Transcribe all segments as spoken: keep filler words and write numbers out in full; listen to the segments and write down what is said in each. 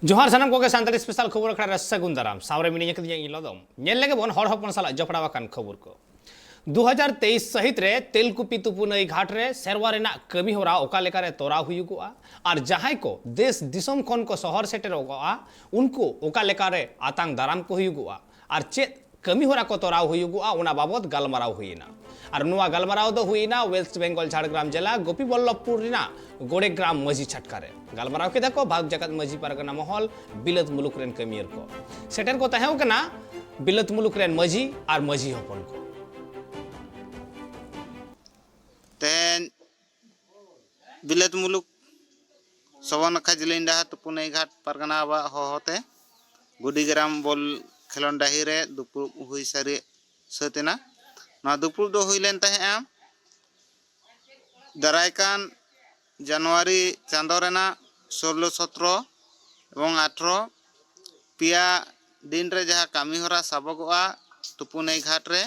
ᱡᱚᱦᱟᱨ ᱥᱟᱱᱟᱢ ᱠᱚᱜᱮ ᱥᱟᱱᱛᱟᱲᱤ ᱥᱯᱮᱥᱟᱞ ᱠᱷᱚᱵᱚᱨ ᱟᱠᱷᱲᱟ ᱨᱮ ᱥᱟᱹᱜᱩᱱ ᱫᱟᱨᱟᱢ᱾ ᱥᱟᱶᱨᱮ ᱢᱤᱱᱟᱹᱧᱟ ᱠᱟᱹᱫᱤᱧᱟ ᱤᱧ ᱞᱚᱫᱚᱢ᱾ ᱧᱮᱞ ᱞᱮᱜᱮ ᱵᱚᱱ ᱦᱚᱲ ᱦᱚᱯᱚᱱ ᱥᱟᱞᱟᱜ ᱡᱚᱯᱲᱟᱣ ᱟᱠᱟᱱ ᱠᱷᱚᱵᱚᱨ ᱠᱚ᱾ ᱫᱩ ᱦᱟᱡᱟᱨ ᱛᱮᱭᱤᱥ ᱥᱟᱹᱦᱤᱛ ᱨᱮ ᱛᱮᱞᱠᱩᱯᱤ ᱛᱩᱯᱩ ᱱᱟᱹᱭ ᱜᱷᱟᱴ ᱨᱮ ᱥᱮᱨᱣᱟ ᱨᱮᱱᱟᱜ ᱠᱟᱹᱢᱤ ᱦᱚᱨᱟ ᱚᱠᱟ ᱞᱮᱠᱟᱨᱮ ᱛᱚᱨᱟᱣ ᱦᱩᱭᱩᱜᱚᱜᱼᱟ ᱟᱨ ᱡᱟᱦᱟᱸᱭ ᱠᱚ ᱫᱮᱥ ᱫᱤᱥᱚᱢ ᱠᱷᱚᱱ ᱠᱚ ᱥᱚᱦᱚᱨ ᱥᱮᱴᱮᱨᱚᱜᱚᱜᱼᱟ, ᱩᱱᱠᱩ ᱚᱠᱟ ᱞᱮᱠᱟᱨᱮ ᱟᱛᱟᱝ ᱫᱟᱨᱟᱢ ᱠᱚ ᱦᱩᱭᱩᱜᱚᱜᱼᱟ ᱟᱨ ᱪᱮᱫ ᱠᱟᱹᱢᱤ ᱦᱚᱨᱟ ᱠᱚ ᱛᱚᱨᱟᱣ ᱦᱩᱭᱩᱜᱚᱜᱼᱟ, ᱚᱱᱟ ᱵᱟᱵᱚᱛ ᱜᱟᱞᱢᱟᱨᱟᱣ ᱦᱩᱭᱮᱱᱟ᱾ ᱟᱨ ᱱᱚᱣᱟ ᱜᱟᱞᱢᱟᱨᱟᱣ ᱫᱚ ᱦᱩᱭᱮᱱᱟ ᱣᱮᱥᱴ ᱵᱮᱝᱜᱚᱞ ᱡᱷᱟᱲᱜᱨᱟᱢ ᱡᱮᱞᱟ ᱜᱳᱯᱤᱵᱚᱞᱞᱚᱵᱷᱯᱩᱨ ᱨᱮᱱᱟᱜ ᱜᱚᱲᱮᱜᱨᱟᱢ ᱢᱟᱹᱡᱷᱤ ᱪᱷᱟᱴᱠᱟ ᱨᱮ᱾ ᱜᱟᱞᱢᱟᱨᱟᱣ ᱠᱮᱫᱟ ᱠᱚ ᱵᱷᱟᱨᱚᱛ ᱡᱟᱠᱟᱛ ᱢᱟᱹᱡᱷᱤ ᱯᱟᱨᱜᱟᱱᱟ ᱢᱚᱦᱚᱞ, ᱵᱤᱞᱟᱹᱛ ᱢᱩᱞᱩᱠ ᱨᱮᱱ ᱠᱟᱹᱢᱤᱭᱟᱹ ᱠᱚ᱾ ᱥᱮᱴᱮᱨ ᱠᱚ ᱛᱟᱦᱮᱸ ᱠᱟᱱᱟ ᱵᱤᱞᱟᱹᱛ ᱢᱩᱞᱩᱠ ᱨᱮᱱ ᱢᱟᱹᱡᱷᱤ ᱟᱨ ᱢᱟᱹᱡᱷᱤ ᱦᱚᱯᱚᱱ ᱠᱚ᱾ ᱛᱮᱦᱮᱧ ᱵᱤᱞᱟᱹᱛ ᱢᱩᱞᱩᱠ ᱥᱚᱵᱚᱨᱱᱟᱠᱷᱟ ᱡᱤᱞᱤᱧ ᱰᱟᱦᱟᱨ ᱛᱩᱯᱩᱱᱟᱹᱭ ᱜᱷᱟᱴ ᱯᱟᱨᱜᱟᱱᱟ ᱵᱟᱵᱟᱣᱟᱜ ᱦᱚᱦᱚᱛᱮ ᱜᱩᱰᱤᱜᱨᱟᱢ ᱵᱚᱞ ᱠᱷᱮᱞᱳᱰ ᱰᱟᱹᱦᱤ ᱨᱮ ᱫᱩᱯᱲᱩᱵ ᱦᱩᱭ ᱥᱟᱹᱨᱤ ᱥᱟᱹᱛ ᱮᱱᱟ᱾ ᱱᱚᱣᱟ ᱫᱩᱯᱲᱩᱵ ᱫᱚ ᱦᱩᱭ ᱞᱮᱱ ᱛᱟᱦᱮᱸᱫᱼᱟ ᱫᱟᱨᱟᱭ ᱠᱟᱱ ᱡᱟᱱᱩᱣᱟᱨᱤ ᱪᱟᱸᱫᱚ ᱨᱮᱱᱟᱜ ᱥᱳᱞᱞᱳ, ᱥᱚᱛᱨᱚ ᱮᱵᱚᱝ ᱟᱴᱷᱨᱚ, ᱯᱮᱭᱟ ᱫᱤᱱ ᱨᱮ ᱡᱟᱦᱟᱸ ᱠᱟᱹᱢᱤ ᱦᱚᱨᱟ ᱥᱟᱵᱚᱜᱚᱜᱼᱟ ᱛᱩᱯᱩᱱᱟᱹᱭ ᱜᱷᱟᱴ ᱨᱮ,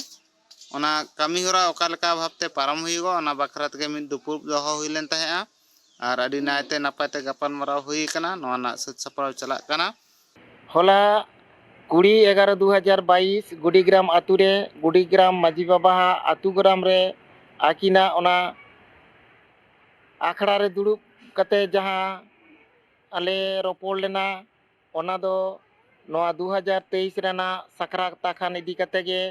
ᱚᱱᱟ ᱠᱟᱹᱢᱤ ᱦᱚᱨᱟ ᱚᱠᱟ ᱞᱮᱠᱟ ᱵᱷᱟᱵᱽᱛᱮ ᱯᱟᱨᱚᱢ ᱦᱩᱭᱩᱜᱼᱟ, ᱚᱱᱟ ᱵᱟᱠᱷᱨᱟ ᱛᱮᱜᱮ ᱢᱤᱫ ᱫᱩᱯᱲᱩᱵ ᱫᱚᱦᱚ ᱦᱩᱭ ᱞᱮᱱ ᱛᱟᱦᱮᱸᱫᱼᱟ᱾ ᱟᱨ ᱟᱹᱰᱤ ᱱᱟᱭᱛᱮ ᱱᱟᱯᱟᱭ ᱛᱮ ᱜᱟᱯᱟᱞᱢᱟᱨᱟᱣ ᱦᱩᱭ ᱟᱠᱟᱱᱟ᱾ ᱱᱚᱣᱟ ᱨᱮᱱᱟᱜ ᱥᱟᱹᱛ ᱥᱟᱯᱲᱟᱣ ᱪᱟᱞᱟᱜ ᱠᱟᱱᱟ᱾ ᱦᱚᱞᱟ ᱠᱩᱲᱤ ᱮᱜᱟᱨᱚ ᱫᱩ ᱦᱟᱡᱟᱨ ᱵᱟᱭᱤᱥ ᱜᱩᱰᱤᱜᱨᱟᱢ ᱟᱛᱳ ᱨᱮ, ᱜᱩᱰᱤᱜᱨᱟᱢ ᱢᱟᱹᱡᱷᱤ ᱵᱟᱵᱟᱣᱟᱜ ᱟᱛᱳ ᱜᱨᱟᱢ ᱨᱮ ᱟᱹᱠᱤᱱᱟᱜ ᱚᱱᱟ ᱟᱠᱷᱲᱟ ᱨᱮ ᱫᱩᱲᱩᱵ ᱠᱟᱛᱮ ᱡᱟᱦᱟᱸ ᱟᱞᱮ ᱨᱚᱯᱚᱲ ᱞᱮᱱᱟ, ᱚᱱᱟ ᱫᱚ ᱱᱚᱣᱟ ᱫᱩ ᱦᱟᱡᱟᱨ ᱛᱮᱭᱤᱥ ᱨᱮᱱᱟᱜ ᱥᱟᱠᱨᱟᱛ ᱟᱠᱷᱟᱱ ᱤᱫᱤ ᱠᱟᱛᱮ ᱜᱮ᱾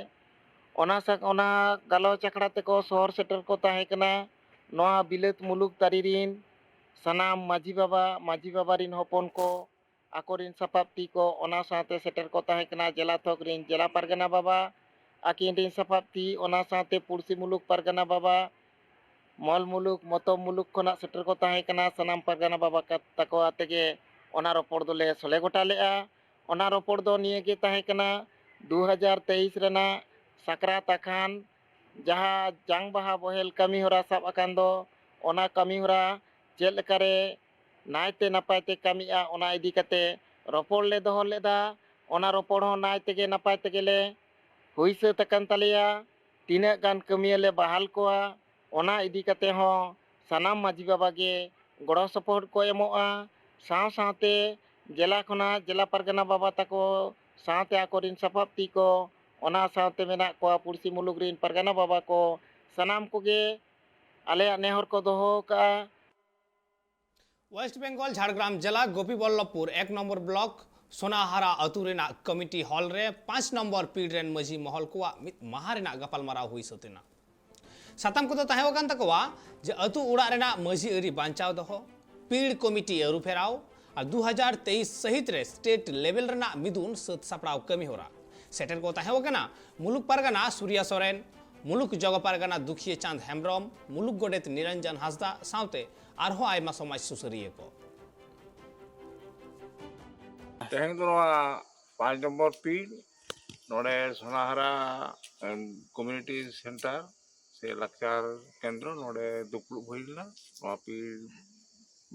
ᱚᱱᱟ ᱥᱟ-, ᱚᱱᱟ ᱜᱟᱞᱚᱪ ᱟᱠᱷᱲᱟ ᱛᱮᱠᱚ ᱥᱚᱦᱚᱨ ᱥᱮᱴᱮᱨ ᱠᱚ ᱛᱟᱦᱮᱸ ᱠᱟᱱᱟ ᱱᱚᱣᱟ ᱵᱤᱞᱟᱹᱛ ᱢᱩᱞᱩᱠ ᱛᱟᱹᱨᱤ ᱨᱤᱱ ᱥᱟᱱᱟᱢ ᱢᱟᱹᱡᱷᱤ ᱵᱟᱵᱟ, ᱢᱟᱹᱡᱷᱤ ᱵᱟᱵᱟ ᱨᱤᱱ ᱦᱚᱯᱚᱱ ᱠᱚ, ᱟᱠᱚᱨᱤᱱ ᱥᱟᱯᱟᱵ ᱛᱤ ᱠᱚ, ᱚᱱᱟ ᱥᱟᱶᱛᱮ ᱥᱮᱴᱮᱨ ᱠᱚ ᱛᱟᱦᱮᱸ ᱠᱟᱱᱟ ᱡᱮᱞᱟ ᱛᱷᱚᱠ ᱨᱤᱱ ᱡᱮᱞᱟ ᱯᱟᱨᱜᱟᱱᱟ ᱵᱟᱵᱟ, ᱟᱹᱠᱤᱱ ᱨᱤᱱ ᱥᱟᱯᱟᱵ ᱛᱤ, ᱚᱱᱟ ᱥᱟᱶᱛᱮ ᱯᱩᱲᱥᱤ ᱢᱩᱞᱩᱠ ᱯᱟᱨᱜᱟᱱᱟ ᱵᱟᱵᱟ, ᱢᱚᱞ ᱢᱩᱞᱩᱠ, ᱢᱚᱛᱚᱵ ᱢᱩᱞᱩᱠ ᱠᱷᱚᱱᱟᱜ ᱥᱮᱴᱮᱨ ᱠᱚ ᱛᱟᱦᱮᱸ ᱠᱟᱱᱟ᱾ ᱥᱟᱱᱟᱢ ᱯᱟᱨᱜᱟᱱᱟ ᱵᱟᱵᱟ ᱠᱟ-, ᱛᱟᱠᱚ ᱟᱛᱮ ᱜᱮ ᱚᱱᱟ ᱨᱚᱯᱚᱲ ᱫᱚᱞᱮ ᱥᱚᱞᱦᱮ ᱜᱚᱴᱟ ᱞᱮᱫᱼᱟ᱾ ᱚᱱᱟ ᱨᱚᱯᱚᱲ ᱫᱚ ᱱᱤᱭᱟᱹ ᱜᱮ ᱛᱟᱦᱮᱸ ᱠᱟᱱᱟ, ᱫᱩ ᱦᱟᱡᱟᱨ ᱛᱮᱭᱤᱥ ᱨᱮᱱᱟᱜ ᱥᱟᱠᱨᱟᱛ ᱟᱠᱷᱟᱱ ᱡᱟᱦᱟᱸ ᱡᱟᱝ ᱵᱟᱦᱟ ᱵᱚᱦᱮᱞ ᱠᱟᱹᱢᱤ ᱦᱚᱨᱟ ᱥᱟᱵ ᱟᱠᱟᱱ ᱫᱚ, ᱚᱱᱟ ᱠᱟᱹᱢᱤ ᱦᱚᱨᱟ ᱪᱮᱫ ᱞᱮᱠᱟᱨᱮ ᱱᱟᱭᱛᱮ ᱱᱟᱯᱟᱭ ᱛᱮ ᱠᱟᱹᱢᱤᱜᱼᱟ, ᱚᱱᱟ ᱤᱫᱤ ᱠᱟᱛᱮ ᱨᱚᱯᱚᱲ ᱞᱮ ᱫᱚᱦᱚ ᱞᱮᱫᱟ᱾ ᱚᱱᱟ ᱨᱚᱯᱚᱲ ᱦᱚᱸ ᱱᱟᱭ ᱛᱮᱜᱮ ᱱᱟᱯᱟᱭ ᱛᱮᱜᱮ ᱞᱮ ᱦᱩᱭ ᱥᱟᱹᱛ ᱟᱠᱟᱱ ᱛᱟᱞᱮᱭᱟ᱾ ᱛᱤᱱᱟᱹᱜ ᱜᱟᱱ ᱠᱟᱹᱢᱤᱭᱟᱹ ᱞᱮ ᱵᱟᱦᱟᱞ ᱠᱚᱣᱟ, ᱚᱱᱟ ᱤᱫᱤ ᱠᱟᱛᱮ ᱦᱚᱸ ᱥᱟᱱᱟᱢ ᱢᱟᱹᱡᱷᱤ ᱵᱟᱵᱟ ᱜᱮ ᱜᱚᱲᱚ ᱥᱚᱯᱚᱦᱚᱫ ᱠᱚ ᱮᱢᱚᱜᱼᱟ᱾ ᱥᱟᱶ ᱥᱟᱶᱛᱮ ᱡᱮᱞᱟ ᱠᱷᱚᱱᱟᱜ ᱡᱮᱞᱟ ᱯᱟᱨᱜᱟᱱᱟ ᱵᱟᱵᱟ ᱛᱟᱠᱚ ᱥᱟᱶᱛᱮ ᱟᱠᱚᱨᱮᱱ ᱥᱟᱯᱟᱵ ᱛᱤ ᱠᱚ, ᱚᱱᱟ ᱥᱟᱶᱛᱮ ᱢᱮᱱᱟᱜ ᱠᱚᱣᱟ ᱯᱩᱲᱥᱤ ᱢᱩᱞᱩᱠ ᱨᱮᱱ ᱯᱟᱨᱜᱟᱱᱟ ᱵᱟᱵᱟ ᱠᱚ, ᱥᱟᱱᱟᱢ ᱠᱚᱜᱮ ᱟᱞᱮᱭᱟᱜ ᱱᱮᱦᱚᱨ ᱠᱚ ᱫᱚᱦᱚ ᱟᱠᱟᱫᱼᱟ᱾ ᱣᱮᱥᱴ ᱵᱮᱝᱜᱚᱞ ᱡᱷᱟᱲᱜᱨᱟᱢ ᱡᱮᱞᱟ ᱜᱳᱯᱤᱵᱚᱞᱞᱚᱵᱷᱯᱩᱨ ᱮᱠ ᱱᱚᱢᱵᱚᱨ ᱵᱞᱚᱠ ᱥᱳᱱᱟᱦᱟᱨᱟ ᱟᱹᱛᱩ ᱨᱮᱱᱟᱜ ᱠᱚᱢᱤᱴᱤ ᱦᱚᱞ ᱨᱮ ᱯᱟᱸᱪ ᱱᱚᱢᱵᱚᱨ ᱯᱤᱲ ᱨᱮᱱ ᱢᱟᱹᱡᱷᱤ ᱢᱚᱦᱚᱞ ᱠᱚᱣᱟᱜ ᱢᱤᱫ ᱢᱟᱦᱟ ᱨᱮᱱᱟᱜ ᱜᱟᱯᱟᱞᱢᱟᱨᱟᱣ ᱦᱩᱭ ᱥᱟᱹᱛ ᱮᱱᱟ᱾ ᱥᱟᱛᱟᱢ ᱠᱚᱫᱚ ᱛᱟᱦᱮᱸ ᱠᱟᱱ ᱛᱟᱠᱚᱣᱟ ᱡᱮ ᱟᱹᱛᱩ ᱚᱲᱟᱜ ᱨᱮᱱᱟᱜ ᱢᱟᱹᱡᱷᱤ ᱟᱹᱨᱤ ᱵᱟᱧᱪᱟᱣ ᱫᱚᱦᱚ, ᱯᱤᱲ ᱠᱚᱢᱤᱴᱤ ᱟᱹᱨᱩ ᱯᱷᱮᱨᱟᱣ ᱟᱨ ᱫᱩ ᱦᱟᱡᱟᱨ ᱛᱮᱭᱤᱥ ᱥᱟᱹᱦᱤᱛ ᱨᱮ ᱥᱴᱮᱴ ᱞᱮᱵᱮᱞ ᱨᱮᱱᱟᱜ ᱢᱤᱫᱩᱱ ᱥᱟᱹᱛ ᱥᱟᱯᱲᱟᱣ ᱠᱟᱹᱢᱤ ᱦᱚᱨᱟ᱾ ᱥᱮᱴᱮᱨ ᱠᱚ ᱛᱟᱦᱮᱸ ᱠᱟᱱᱟ ᱢᱩᱞᱩᱠ ᱯᱟᱨᱜᱟᱱᱟ ᱥᱩᱨᱭᱟ ᱥᱚᱨᱮᱱ, ᱢᱩᱞᱩᱠ ᱡᱚᱜᱚ ᱯᱟᱨᱜᱟᱱᱟ ᱫᱩᱠᱷᱤᱭᱟᱹ ᱪᱟᱸᱫᱽ ᱦᱮᱢᱵᱨᱚᱢ, ᱢᱩᱞᱩᱠ ᱜᱚᱰᱮᱛ ᱱᱤᱨᱚᱧᱡᱚᱱ ᱦᱟᱸᱥᱫᱟ ᱥᱟᱶᱛᱮ ᱟᱨᱦᱚᱸ ᱟᱭᱢᱟ ᱥᱚᱢᱟᱡᱽ ᱥᱩᱥᱟᱹᱨᱤᱭᱟᱹ ᱠᱚ᱾ ᱛᱮᱦᱮᱧ ᱫᱚ ᱱᱚᱣᱟ ᱯᱟᱸᱪ ᱱᱚᱢᱵᱚᱨ ᱯᱤᱲ ᱱᱚᱰᱮ ᱥᱳᱱᱟᱦᱟᱨᱟ ᱠᱚᱢᱤᱭᱩᱱᱤᱴᱤ ᱥᱮᱱᱴᱟᱨ ᱥᱮ ᱞᱟᱠᱪᱟᱨ ᱠᱮᱱᱫᱨᱚ ᱱᱚᱰᱮ ᱫᱩᱯᱲᱩᱵ ᱦᱩᱭ ᱞᱮᱱᱟ᱾ ᱱᱚᱣᱟ ᱯᱤᱲ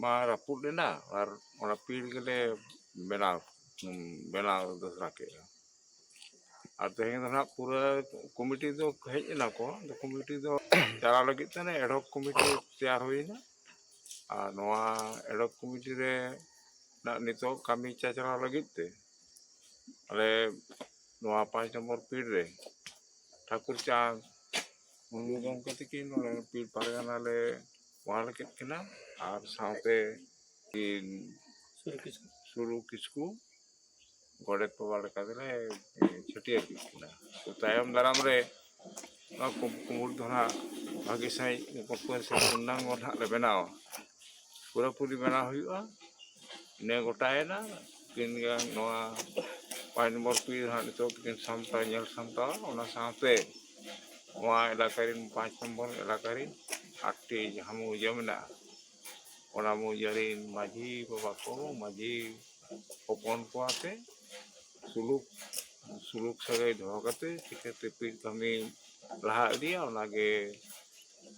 ᱢᱟ ᱨᱟᱹᱯᱩᱫ ᱞᱮᱱᱟ ᱟᱨ ᱚᱱᱟ ᱯᱤᱲ ᱜᱮᱞᱮ ᱵᱮᱱᱟᱣ ᱵᱮᱱᱟᱣ ᱫᱚᱥᱨᱟ ᱠᱮᱫᱼᱟ᱾ ᱟᱨ ᱛᱮᱦᱮᱧ ᱫᱚ ᱱᱟᱦᱟᱜ ᱯᱩᱨᱟᱹ ᱠᱚᱢᱤᱴᱤ ᱫᱚ ᱦᱮᱡ ᱮᱱᱟ ᱠᱚ, ᱟᱫᱚ ᱠᱚᱢᱤᱴᱤ ᱫᱚ ᱪᱟᱞᱟᱣ ᱞᱟᱹᱜᱤᱫ ᱛᱮ ᱮᱰᱦᱚᱠ ᱠᱚᱢᱤᱴᱤ ᱛᱮᱭᱟᱨ ᱦᱩᱭᱮᱱᱟ᱾ ᱟᱨ ᱱᱚᱣᱟ ᱮᱰᱦᱚᱠ ᱠᱚᱢᱤᱴᱤ ᱨᱮ ᱱᱟᱜ ᱱᱤᱛᱚᱜ ᱠᱟᱹᱢᱤ ᱪᱟᱪᱞᱟᱣ ᱞᱟᱹᱜᱤᱫ ᱛᱮ ᱟᱞᱮ ᱱᱚᱣᱟ ᱯᱟᱸᱪ ᱱᱚᱢᱵᱚᱨ ᱯᱤᱲ ᱨᱮ ᱴᱷᱟᱹᱠᱩᱨ ᱪᱟᱸᱫᱽ ᱢᱩᱨᱢᱩ ᱜᱚᱢᱠᱮ ᱛᱤᱠᱤᱱ ᱱᱚᱰᱮ ᱯᱤᱲ ᱯᱟᱨᱜᱟᱱᱟ ᱞᱮ ᱵᱚᱦᱟᱞ ᱠᱮᱫ ᱠᱤᱱᱟ ᱟᱨ ᱥᱟᱶᱛᱮ ᱠᱤᱱ ᱥᱩᱨᱩ ᱠᱤᱥᱠᱩ ᱜᱚᱰᱮᱛ ᱵᱟᱵᱟ ᱞᱮᱠᱟ ᱛᱮᱞᱮ ᱪᱷᱟᱹᱴᱭᱟᱹᱨ ᱠᱮᱫ ᱠᱤᱱᱟ᱾ ᱛᱚ ᱛᱟᱭᱚᱢ ᱫᱟᱨᱟᱢ ᱨᱮ ᱱᱚᱣᱟ ᱠᱩᱢ- ᱠᱩᱢᱩᱴ ᱫᱚ ᱱᱟᱦᱟᱜ ᱵᱷᱟᱹᱜᱤ ᱥᱟᱺᱦᱤᱡ ᱜᱚᱴᱠᱚ ᱥᱮ ᱯᱩᱨᱱᱟᱝᱜᱚ ᱱᱟᱦᱟᱜ ᱞᱮ ᱵᱮᱱᱟᱣᱟ, ᱯᱩᱨᱟᱹᱯᱩᱨᱤ ᱵᱮᱱᱟᱣ ᱦᱩᱭᱩᱜᱼᱟ᱾ ᱤᱱᱟᱹ ᱜᱚᱴᱟᱭᱮᱱᱟ᱾ ᱩᱱᱠᱤᱱ ᱜᱮ ᱱᱚᱣᱟ ᱯᱟᱸᱪ ᱱᱚᱢᱵᱚᱨ ᱯᱤᱲ ᱦᱟᱸᱜ ᱱᱤᱛᱚᱜ ᱠᱤᱱ ᱥᱟᱢᱴᱟᱣ ᱧᱮᱞ ᱥᱟᱢᱴᱟᱣᱟ᱾ ᱚᱱᱟ ᱥᱟᱶᱛᱮ ᱱᱚᱣᱟ ᱮᱞᱟᱠᱟ ᱨᱮᱱ ᱯᱟᱸᱪ ᱱᱚᱢᱵᱚᱨ ᱮᱞᱟᱠᱟ ᱨᱮᱱ ᱟᱴᱴᱤ ᱡᱟᱦᱟᱸ ᱢᱩᱦᱡᱟᱹ ᱢᱮᱱᱟᱜᱼᱟ, ᱚᱱᱟ ᱢᱩᱦᱡᱟᱹ ᱨᱮᱱ ᱢᱟᱹᱡᱷᱤ ᱵᱟᱵᱟ ᱠᱚ, ᱢᱟᱹᱡᱷᱤ ᱦᱚᱯᱚᱱ ᱠᱚ ᱟᱛᱮ ᱥᱩᱞᱩᱠ ᱥᱩᱞᱩᱠ ᱥᱟᱹᱜᱟᱹᱭ ᱫᱚᱦᱚ ᱠᱟᱛᱮ ᱪᱤᱠᱟᱹᱛᱮ ᱯᱤᱲ ᱠᱟᱹᱢᱤ ᱞᱟᱦᱟ ᱤᱫᱤᱭᱟ, ᱚᱱᱟᱜᱮ